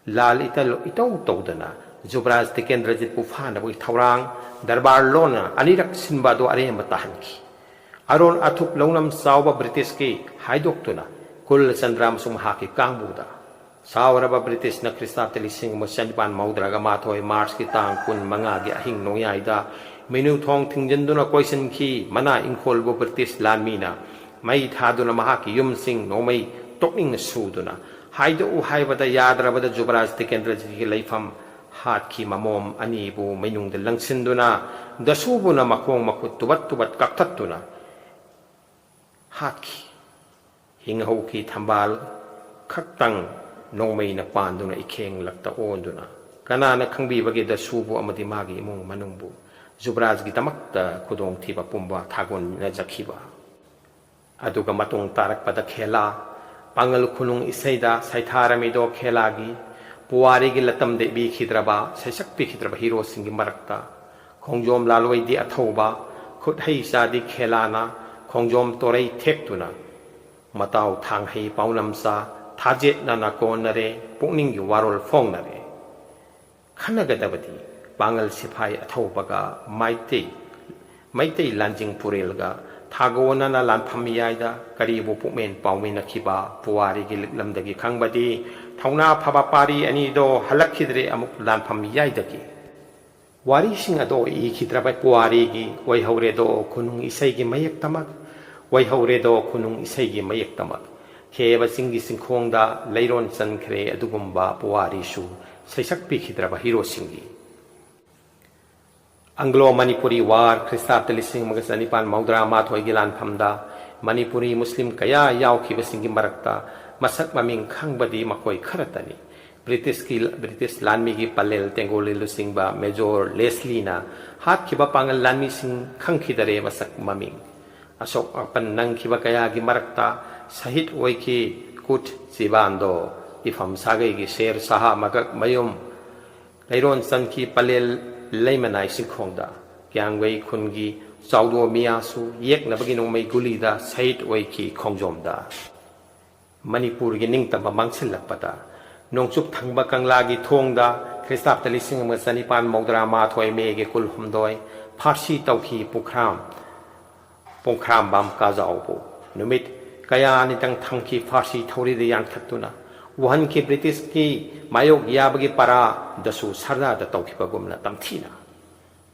ꯂꯥꯜ ꯏꯇꯜ ꯏꯇꯧ ꯇꯧꯗꯅ ꯖꯨꯕꯔꯥꯖ ꯇꯤꯀꯦꯟꯗ꯭ꯔꯖꯤꯠꯄꯨ ꯐꯥꯅꯕꯒꯤ ꯊꯧꯔꯥꯡ ꯗꯔꯕꯥꯔ ꯂꯣꯟꯅ ꯑꯅꯤꯔꯛ ꯁꯤꯟꯕ ꯑꯗꯨ ꯑꯔꯦꯝꯕ ꯇꯥꯍꯟꯈꯤ꯫ ꯑꯔꯣꯟ ꯑꯊꯨꯞ ꯂꯧꯅꯝ ꯆꯥꯎꯕ ꯕ꯭ꯔꯤꯇꯤꯁꯀꯤ ꯍꯥꯏꯗꯣꯛꯇꯨꯅ ꯀꯨꯜ ꯆꯟꯗ꯭ꯔ ꯑꯃꯁꯨꯡ ꯃꯍꯥꯛꯀꯤ ꯀꯥꯡꯕꯨꯗ ꯆꯥꯎꯔꯕ ꯕ꯭ꯔꯤꯇꯤꯁꯅ ꯈ꯭ꯔꯤꯁꯇꯥꯕꯇ ꯂꯤꯁꯤꯡ ꯑꯃ ꯆꯅꯤꯄꯥꯟ ꯃꯧꯗ꯭ꯔꯥꯒ ꯃꯥꯊꯣꯏ ꯃꯥꯔꯆꯀꯤ ꯇꯥꯡ ꯀꯨꯟ ꯃꯉꯥꯒꯤ ꯑꯍꯤꯡ ꯅꯣꯡꯌꯥꯏꯗ ꯃꯤꯅꯨ ꯊꯣꯡ ꯊꯤꯡꯖꯤꯟꯗꯨꯅ ꯀꯣꯏꯁꯤꯟꯈꯤ꯫ ꯃꯅꯥ ꯏꯪꯈꯣꯜꯕꯨ ꯕ꯭ꯔꯤꯇꯤꯁ ꯂꯥꯟꯃꯤꯅ ꯃꯩ ꯊꯥꯗꯨꯅ ꯃꯍꯥꯛꯀꯤ ꯌꯨꯝꯁꯤꯡ ꯅꯣꯡꯃꯩ ꯇꯣꯛꯅꯤꯡꯅ ꯁꯨꯗꯨꯅ ꯍꯥꯏꯗꯣꯛꯎ ꯍꯥꯏꯕꯗ ꯌꯥꯗ꯭ꯔꯕꯗ ꯖꯨꯕꯔꯥꯖ ꯇꯤꯀꯦꯟꯗ꯭ꯔꯖꯤꯠꯀꯤ ꯂꯩꯐꯝ ꯍꯥꯠꯈꯤ꯫ ꯃꯃꯣꯝ ꯑꯅꯤꯕꯨ ꯃꯩꯅꯨꯡꯗ ꯂꯪꯁꯤꯟꯗꯨꯅ ꯗꯁꯨꯕꯨꯅ ꯃꯈꯣꯡ ꯃꯈꯨꯠ ꯇꯨꯕꯠ ꯇꯨꯕꯠ ꯀꯛꯊꯠꯇꯨꯅ ꯍꯥꯠꯈꯤ꯫ ꯍꯤꯡꯍꯧꯈꯤ ꯊꯝꯕꯥꯜ ꯈꯛꯇꯪ ꯅꯣꯡꯃꯩꯅ ꯄꯥꯟꯗꯨꯅ ꯏꯈꯦꯡꯂꯛꯇ ꯑꯣꯟꯗꯨꯅ꯫ ꯀꯅꯥꯅ ꯈꯪꯕꯤꯕꯒꯦ ꯗꯁꯨꯕꯨ ꯑꯃꯗꯤ ꯃꯥꯒꯤ ꯏꯃꯨꯡ ꯃꯅꯨꯡꯕꯨ ꯖꯨꯕꯔꯥꯖꯒꯤꯗꯃꯛꯇ ꯈꯨꯗꯣꯡꯊꯤꯕ ꯄꯨꯝꯕ ꯊꯥꯒꯣꯟꯅꯖꯈꯤꯕ꯫ ꯑꯗꯨꯒ ꯃꯇꯨꯡ ꯇꯥꯔꯛꯄꯗ ꯈꯦꯂꯥ, ꯄꯥꯉꯜ ꯈꯨꯅꯨꯡ ꯏꯁꯩꯗ ꯁꯩꯊꯥꯔꯝꯃꯤꯗꯣ ꯈꯦꯂꯥꯒꯤ ꯄꯨꯋꯥꯔꯤꯒꯤ ꯂꯇꯝꯗ ꯏꯕꯤꯈꯤꯗ꯭ꯔꯕ, ꯁꯩꯁꯛꯄꯤꯈꯤꯗ꯭ꯔꯕ ꯍꯤꯔꯣꯁꯤꯡꯒꯤ ꯃꯔꯛꯇ ꯈꯣꯡꯖꯣꯝ ꯂꯥꯂꯣꯏꯗꯤ ꯑꯊꯧꯕ, ꯈꯨꯠꯍꯩ ꯆꯥꯗꯤ ꯈꯦꯂꯥꯅ ꯈꯣꯡꯖꯣꯝ ꯇꯣꯔꯩ ꯊꯦꯛꯇꯨꯅ ꯃꯇꯥꯎ ꯊꯥꯡꯍꯩ ꯄꯥꯎꯅꯝꯆꯥ ꯊꯥꯖꯦꯠꯅꯅ ꯀꯣꯟꯅꯔꯦ, ꯄꯨꯛꯅꯤꯡꯒꯤ ꯋꯥꯔꯣꯜ ꯐꯣꯡꯅꯔꯦ꯫ ꯈꯟꯅꯒꯗꯕꯗꯤ ꯄꯥꯡꯒꯜ ꯁꯤꯐꯥꯏ ꯑꯊꯧꯕꯒ ꯃꯩꯇꯩ, ꯃꯩꯇꯩ ꯂꯥꯟꯖꯤꯡ ꯄꯨꯔꯦꯜꯒ ꯊꯥꯒꯣꯟꯅꯅ ꯂꯥꯟꯐꯝ ꯃꯤꯌꯥꯏꯗ ꯀꯔꯤꯕꯨ ꯄꯨꯛꯃꯦꯟ ꯄꯥꯎꯃꯤꯟꯅꯈꯤꯕ ꯄꯨꯋꯥꯔꯤꯒꯤ ꯂꯤꯛꯂꯝꯗꯒꯤ ꯈꯪꯕꯗꯤ ꯊꯧꯅꯥ ꯐꯕ ꯄꯥꯔꯤ ꯑꯅꯤꯗꯣ ꯍꯜꯂꯛꯈꯤꯗ꯭ꯔꯦ ꯑꯃꯨꯛ ꯂꯥꯟꯐꯝ ꯃꯤꯌꯥꯏꯗꯒꯤ꯫ ꯋꯥꯔꯤꯁꯤꯡ ꯑꯗꯣ ꯏꯈꯤꯗ꯭ꯔꯕ ꯄꯨꯋꯥꯔꯤꯒꯤ ꯑꯣꯏꯍꯧꯔꯦꯗꯣ ꯈꯨꯅꯨꯡ ꯏꯁꯩꯒꯤ ꯃꯌꯦꯛꯇꯃꯛ, ꯑꯣꯏꯍꯧꯔꯦꯗꯣ ꯈꯨꯅꯨꯡ ꯏꯁꯩꯒꯤ ꯃꯌꯦꯛꯇꯃꯛ꯫ ꯈꯦꯕꯁꯤꯡꯒꯤ ꯆꯤꯡꯈꯣꯡꯗ ꯂꯩꯔꯣꯟ ꯆꯟꯈ꯭ꯔꯦ ꯑꯗꯨꯒꯨꯝꯕ ꯄꯨꯋꯥꯔꯤꯁꯨ ꯁꯩꯁꯛꯄꯤꯈꯤꯗ꯭ꯔꯕ ꯍꯤꯔꯣꯁꯤꯡꯒꯤ꯫ ꯑꯪꯒ꯭ꯂꯣ ꯃꯅꯤꯄꯨꯔꯤ ꯋꯥꯔ, ꯈ꯭ꯔꯤꯁꯇꯥꯕꯇ ꯂꯤꯁꯤꯡ ꯑꯃꯒ ꯆꯅꯤꯄꯥꯟ ꯃꯧꯗ꯭ꯔꯥ ꯃꯥꯊꯣꯏꯒꯤ ꯂꯥꯟꯐꯝꯗ ꯃꯅꯤꯄꯨꯔꯤ ꯃꯨꯁꯂꯤꯝ ꯀꯌꯥ ꯌꯥꯎꯈꯤꯕꯁꯤꯡꯒꯤ ꯃꯔꯛꯇ ꯃꯁꯛ ꯃꯃꯤꯡ ꯈꯪꯕꯗꯤ ꯃꯈꯣꯏ ꯈꯔꯇꯅꯤ꯫ ꯕ꯭ꯔꯤꯇꯤꯁꯀꯤ, ꯕ꯭ꯔꯤꯇꯤꯁ ꯂꯥꯟꯃꯤꯒꯤ ꯄꯂꯦꯜ ꯇꯦꯡꯒꯣꯜ ꯂꯨꯆꯤꯡꯕ ꯃꯦꯖꯣꯔ ꯂꯦꯁꯂꯤꯅ ꯍꯥꯠꯈꯤꯕ ꯄꯥꯡꯒꯜ ꯂꯥꯟꯃꯤꯁꯤꯡ ꯈꯪꯈꯤꯗꯔꯦ ꯃꯁꯛ ꯃꯃꯤꯡ꯫ ꯑꯁꯣꯛ ꯑꯄꯟ ꯅꯪꯈꯤꯕ ꯀꯌꯥꯒꯤ ꯃꯔꯛꯇ ꯁꯍꯤꯗ ꯑꯣꯏꯈꯤ ꯀꯨꯠ ꯆꯤꯕꯥꯟꯗꯣ, ꯏꯐꯝ ꯁꯥꯒꯩꯒꯤ ꯁꯦꯔ ꯁꯍꯥ ꯃꯒꯛ ꯃꯌꯨꯝ, ꯂꯩꯔꯣꯟ ꯆꯟꯈꯤ ꯄꯂꯦꯜ ꯂꯩꯃꯅꯥꯏ ꯆꯤꯡꯈꯣꯡꯗ, ꯀ꯭ꯌꯥꯝꯒꯩ ꯈꯨꯟꯒꯤ ꯆꯥꯎꯗꯣ ꯃꯤꯌꯥꯁꯨ ꯌꯦꯛꯅꯕꯒꯤ ꯅꯣꯡꯃꯩ ꯒꯨꯂꯤꯗ ꯁꯍꯤꯗ ꯑꯣꯏꯈꯤ ꯈꯣꯡꯖꯣꯝꯗ꯫ ꯃꯅꯤꯄꯨꯔꯒꯤ ꯅꯤꯡꯇꯝꯕ ꯃꯥꯡꯁꯤꯜꯂꯛꯄꯗ ꯅꯣꯡꯆꯨꯞ ꯊꯪꯕ ꯀꯪꯂꯥꯒꯤ ꯊꯣꯡꯗ ꯈ꯭ꯔꯤꯁꯇꯥꯕꯇ ꯂꯤꯁꯤꯡ ꯑꯃꯒ ꯆꯅꯤꯄꯥꯟ ꯃꯧꯗ꯭ꯔꯥ ꯃꯥꯊꯣꯏ ꯃꯦꯒꯤ ꯀꯨꯜꯍꯨꯝꯗꯣꯏ ꯐꯥꯔꯁꯤ ꯇꯧꯈꯤ ꯄꯨꯈ꯭ꯔꯥꯝ, ꯄꯨꯡꯈ꯭ꯔꯥꯝꯕꯝ ꯀꯥꯖꯥꯎꯕꯨ꯫ ꯅꯨꯃꯤꯠ ꯀꯌꯥꯅꯤꯇꯪ ꯊꯝꯈꯤ ꯐꯥꯔꯁꯤ ꯊꯧꯔꯤꯗ ꯌꯥꯟꯊꯠꯇꯨꯅ꯫ ꯎꯍꯟꯈꯤ ꯕ꯭ꯔꯤꯇꯤꯁꯀꯤ ꯃꯥꯌꯣꯛ ꯌꯥꯕꯒꯤ ꯄꯔꯥꯗꯁꯨ ꯁꯔꯗꯥꯗ ꯇꯧꯈꯤꯕꯒꯨꯝꯅ ꯇꯝꯊꯤꯅ꯫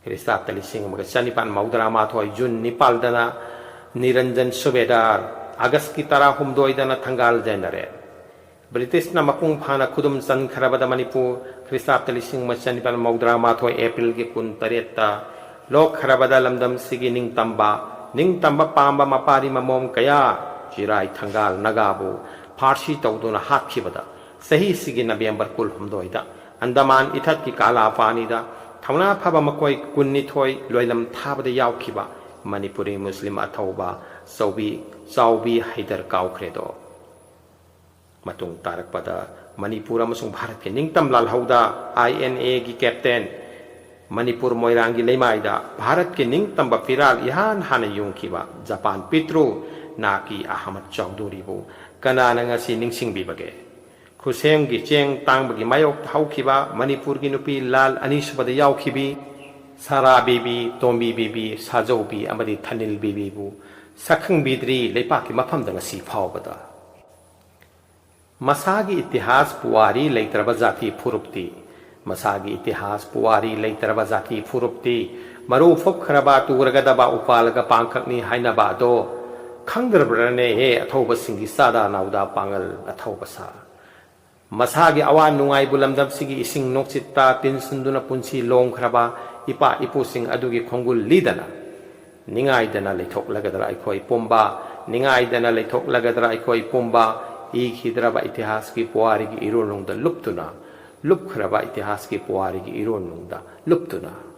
ꯈ꯭ꯔꯤꯁꯇꯥꯕꯇ ꯂꯤꯁꯤꯡ ꯑꯃꯒ ꯆꯅꯤꯄꯥꯟ ꯃꯧꯗ꯭ꯔꯥ ꯃꯥꯊꯣꯏ ꯖꯨꯟ ꯅꯤꯄꯥꯜꯗꯅ ꯅꯤꯔꯟꯖꯟ ꯁꯨꯕꯦꯗꯥꯔ, ꯑꯥꯒꯁꯀꯤ ꯇꯔꯥꯍꯨꯝꯗꯣꯏꯗꯅ ꯊꯪꯒꯥꯜ ꯖꯦꯅꯔꯦꯜ꯫ ꯕ꯭ꯔꯤꯇꯤꯁꯅ ꯃꯄꯨꯡ ꯐꯥꯅ ꯈꯨꯗꯨꯝ ꯆꯟꯈ꯭ꯔꯕꯗ ꯃꯅꯤꯄꯨꯔ ꯈ꯭ꯔꯤꯁꯇꯥꯕꯇ ꯂꯤꯁꯤꯡ ꯑꯃ ꯆꯅꯤꯄꯥꯟ ꯃꯧꯗ꯭ꯔꯥ ꯃꯥꯊꯣꯏ ꯑꯦꯄ꯭ꯔꯤꯜꯒꯤ ꯀꯨꯟ ꯇꯔꯦꯠꯇ ꯂꯣꯛꯈ꯭ꯔꯕꯗ ꯂꯝꯗꯝꯁꯤꯒꯤ ꯅꯤꯡꯇꯝꯕ, ꯅꯤꯡꯇꯝꯕ ꯄꯥꯝꯕ ꯃꯄꯥꯔꯤ ꯃꯃꯣꯝ ꯀꯌꯥ, ꯆꯤꯔꯥꯏ ꯊꯪꯒꯥꯜ ꯅꯥꯒꯥꯕꯨ ꯐꯥꯔꯁꯤ ꯇꯧꯗꯨꯅ ꯍꯥꯠꯈꯤꯕꯗ ꯆꯍꯤꯁꯤꯒꯤ ꯅꯕꯦꯝꯕꯔ ꯀꯨꯟꯍꯨꯝꯗꯣꯏꯗ ꯑꯟꯗꯃꯥꯟ ꯏꯊꯠꯀꯤ ꯀꯥꯂꯥꯄꯥꯅꯤꯗ ꯊꯧꯅꯥ ꯐꯕ ꯃꯈꯣꯏ ꯀꯨꯟꯅꯤꯊꯣꯏ ꯂꯣꯏꯂꯝ ꯊꯥꯕꯗ ꯌꯥꯎꯈꯤꯕ ꯃꯅꯤꯄꯨꯔꯤ ꯃꯨꯁꯂꯤꯝ ꯑꯊꯧꯕ ꯆꯧꯕꯤ, ꯆꯥꯎꯕꯤ ꯍꯩꯗꯔ ꯀꯥꯎꯈ꯭ꯔꯦꯗꯣ꯫ ꯃꯇꯨꯡ ꯇꯥꯔꯛꯄꯗ ꯃꯅꯤꯄꯨꯔ ꯑꯃꯁꯨꯡ ꯚꯥꯔꯠꯀꯤ ꯅꯤꯡꯇꯝ ꯂꯥꯜꯍꯧꯗ ꯑꯥꯏ ꯑꯦꯟ ꯑꯦꯒꯤ ꯀꯦꯞꯇꯦꯟ, ꯃꯅꯤꯄꯨꯔ ꯃꯣꯏꯔꯥꯡꯒꯤ ꯂꯩꯃꯥꯏꯗ ꯚꯥꯔꯠꯀꯤ ꯅꯤꯡꯇꯝꯕ ꯐꯤꯔꯥꯜ ꯏꯍꯥꯟ ꯍꯥꯟꯅ ꯌꯨꯡꯈꯤꯕ ꯖꯄꯥꯟ ꯄꯤꯇ꯭ꯔꯨ ꯅꯥꯀꯤ ꯑꯍꯃꯗ ꯆꯧꯙꯨꯔꯤꯕꯨ ꯀꯅꯥꯅ ꯉꯁꯤ ꯅꯤꯡꯁꯤꯡꯕꯤꯕꯒꯦ? ꯈꯨꯠꯁꯦꯝꯒꯤ ꯆꯦꯡ ꯇꯥꯡꯕꯒꯤ ꯃꯥꯌꯣꯛꯇ ꯍꯧꯈꯤꯕ ꯃꯅꯤꯄꯨꯔꯒꯤ ꯅꯨꯄꯤ ꯂꯥꯜ ꯑꯅꯤꯁꯨꯕꯗ ꯌꯥꯎꯈꯤꯕꯤ ꯁꯥꯔꯥ ꯕꯤꯕꯤ, ꯇꯣꯝꯕꯤ ꯕꯤꯕꯤ, ꯁꯥꯖꯧꯕꯤ ꯑꯃꯗꯤ ꯊꯅꯤꯜ ꯕꯤꯕꯤꯕꯨ ꯁꯛꯈꯪꯕꯤꯗ꯭ꯔꯤ ꯂꯩꯄꯥꯛꯀꯤ ꯃꯐꯝꯗ ꯉꯁꯤ ꯐꯥꯎꯕꯗ꯫ ꯃꯁꯥꯒꯤ ꯏꯇꯤꯍꯥꯁ ꯄꯨꯋꯥꯔꯤ ꯂꯩꯇ꯭ꯔꯕ ꯖꯥꯇꯤ ꯐꯨꯔꯨꯞꯇꯤ, ꯃꯁꯥꯒꯤ ꯏꯇꯤꯍꯥꯁ ꯄꯨꯋꯥꯔꯤ ꯂꯩꯇ꯭ꯔꯕ ꯖꯥꯇꯤ ꯐꯨꯔꯨꯞꯇꯤ ꯃꯔꯨ ꯐꯨꯞꯈ꯭ꯔꯕ ꯇꯨꯔꯒꯗꯕ ꯎꯄꯥꯜꯒ ꯄꯥꯡꯈꯛꯅꯤ ꯍꯥꯏꯅꯕ ꯑꯗꯣ ꯈꯪꯗ꯭ꯔꯕ꯭ꯔꯅꯦꯍꯦ ꯑꯊꯧꯕꯁꯤꯡꯒꯤ ꯆꯥꯗꯥ ꯅꯥꯎꯗꯥ ꯄꯥꯡꯒꯜ ꯑꯊꯧꯕ ꯁꯥ? ꯃꯁꯥꯒꯤ ꯑꯋꯥ ꯅꯨꯡꯉꯥꯏꯕꯨ ꯂꯝꯗꯝꯁꯤꯒꯤ ꯏꯁꯤꯡ ꯅꯨꯡꯁꯤꯠꯇ ꯇꯤꯟꯁꯤꯟꯗꯨꯅ ꯄꯨꯟꯁꯤ ꯂꯣꯡꯈ꯭ꯔꯕ ꯏꯄꯥ ꯏꯄꯨꯁꯤꯡ ꯑꯗꯨꯒꯤ ꯈꯣꯡꯒꯨꯜ ꯂꯤꯗꯅ ꯅꯤꯡꯉꯥꯏꯗꯅ ꯂꯩꯊꯣꯛꯂꯒꯗ꯭ꯔꯥ ꯑꯩꯈꯣꯏ ꯄꯨꯝꯕ? ꯅꯤꯡꯉꯥꯏꯗꯅ ꯂꯩꯊꯣꯛꯂꯒꯗ꯭ꯔꯥ ꯑꯩꯈꯣꯏ ꯄꯨꯝꯕ? ꯏꯈꯤꯗ꯭ꯔꯕ ꯏꯇꯤꯍꯥꯁꯀꯤ ꯄꯨꯋꯥꯔꯤꯒꯤ ꯏꯔꯣꯜꯅꯨꯡꯗ ꯂꯨꯞꯇꯨꯅ, ꯂꯨꯞꯈ꯭ꯔꯕ ꯏꯇꯤꯍꯥꯁꯀꯤ ꯄꯨꯋꯥꯔꯤꯒꯤ ꯏꯔꯣꯜꯅꯨꯡꯗ ꯂꯨꯞꯇꯨꯅ꯫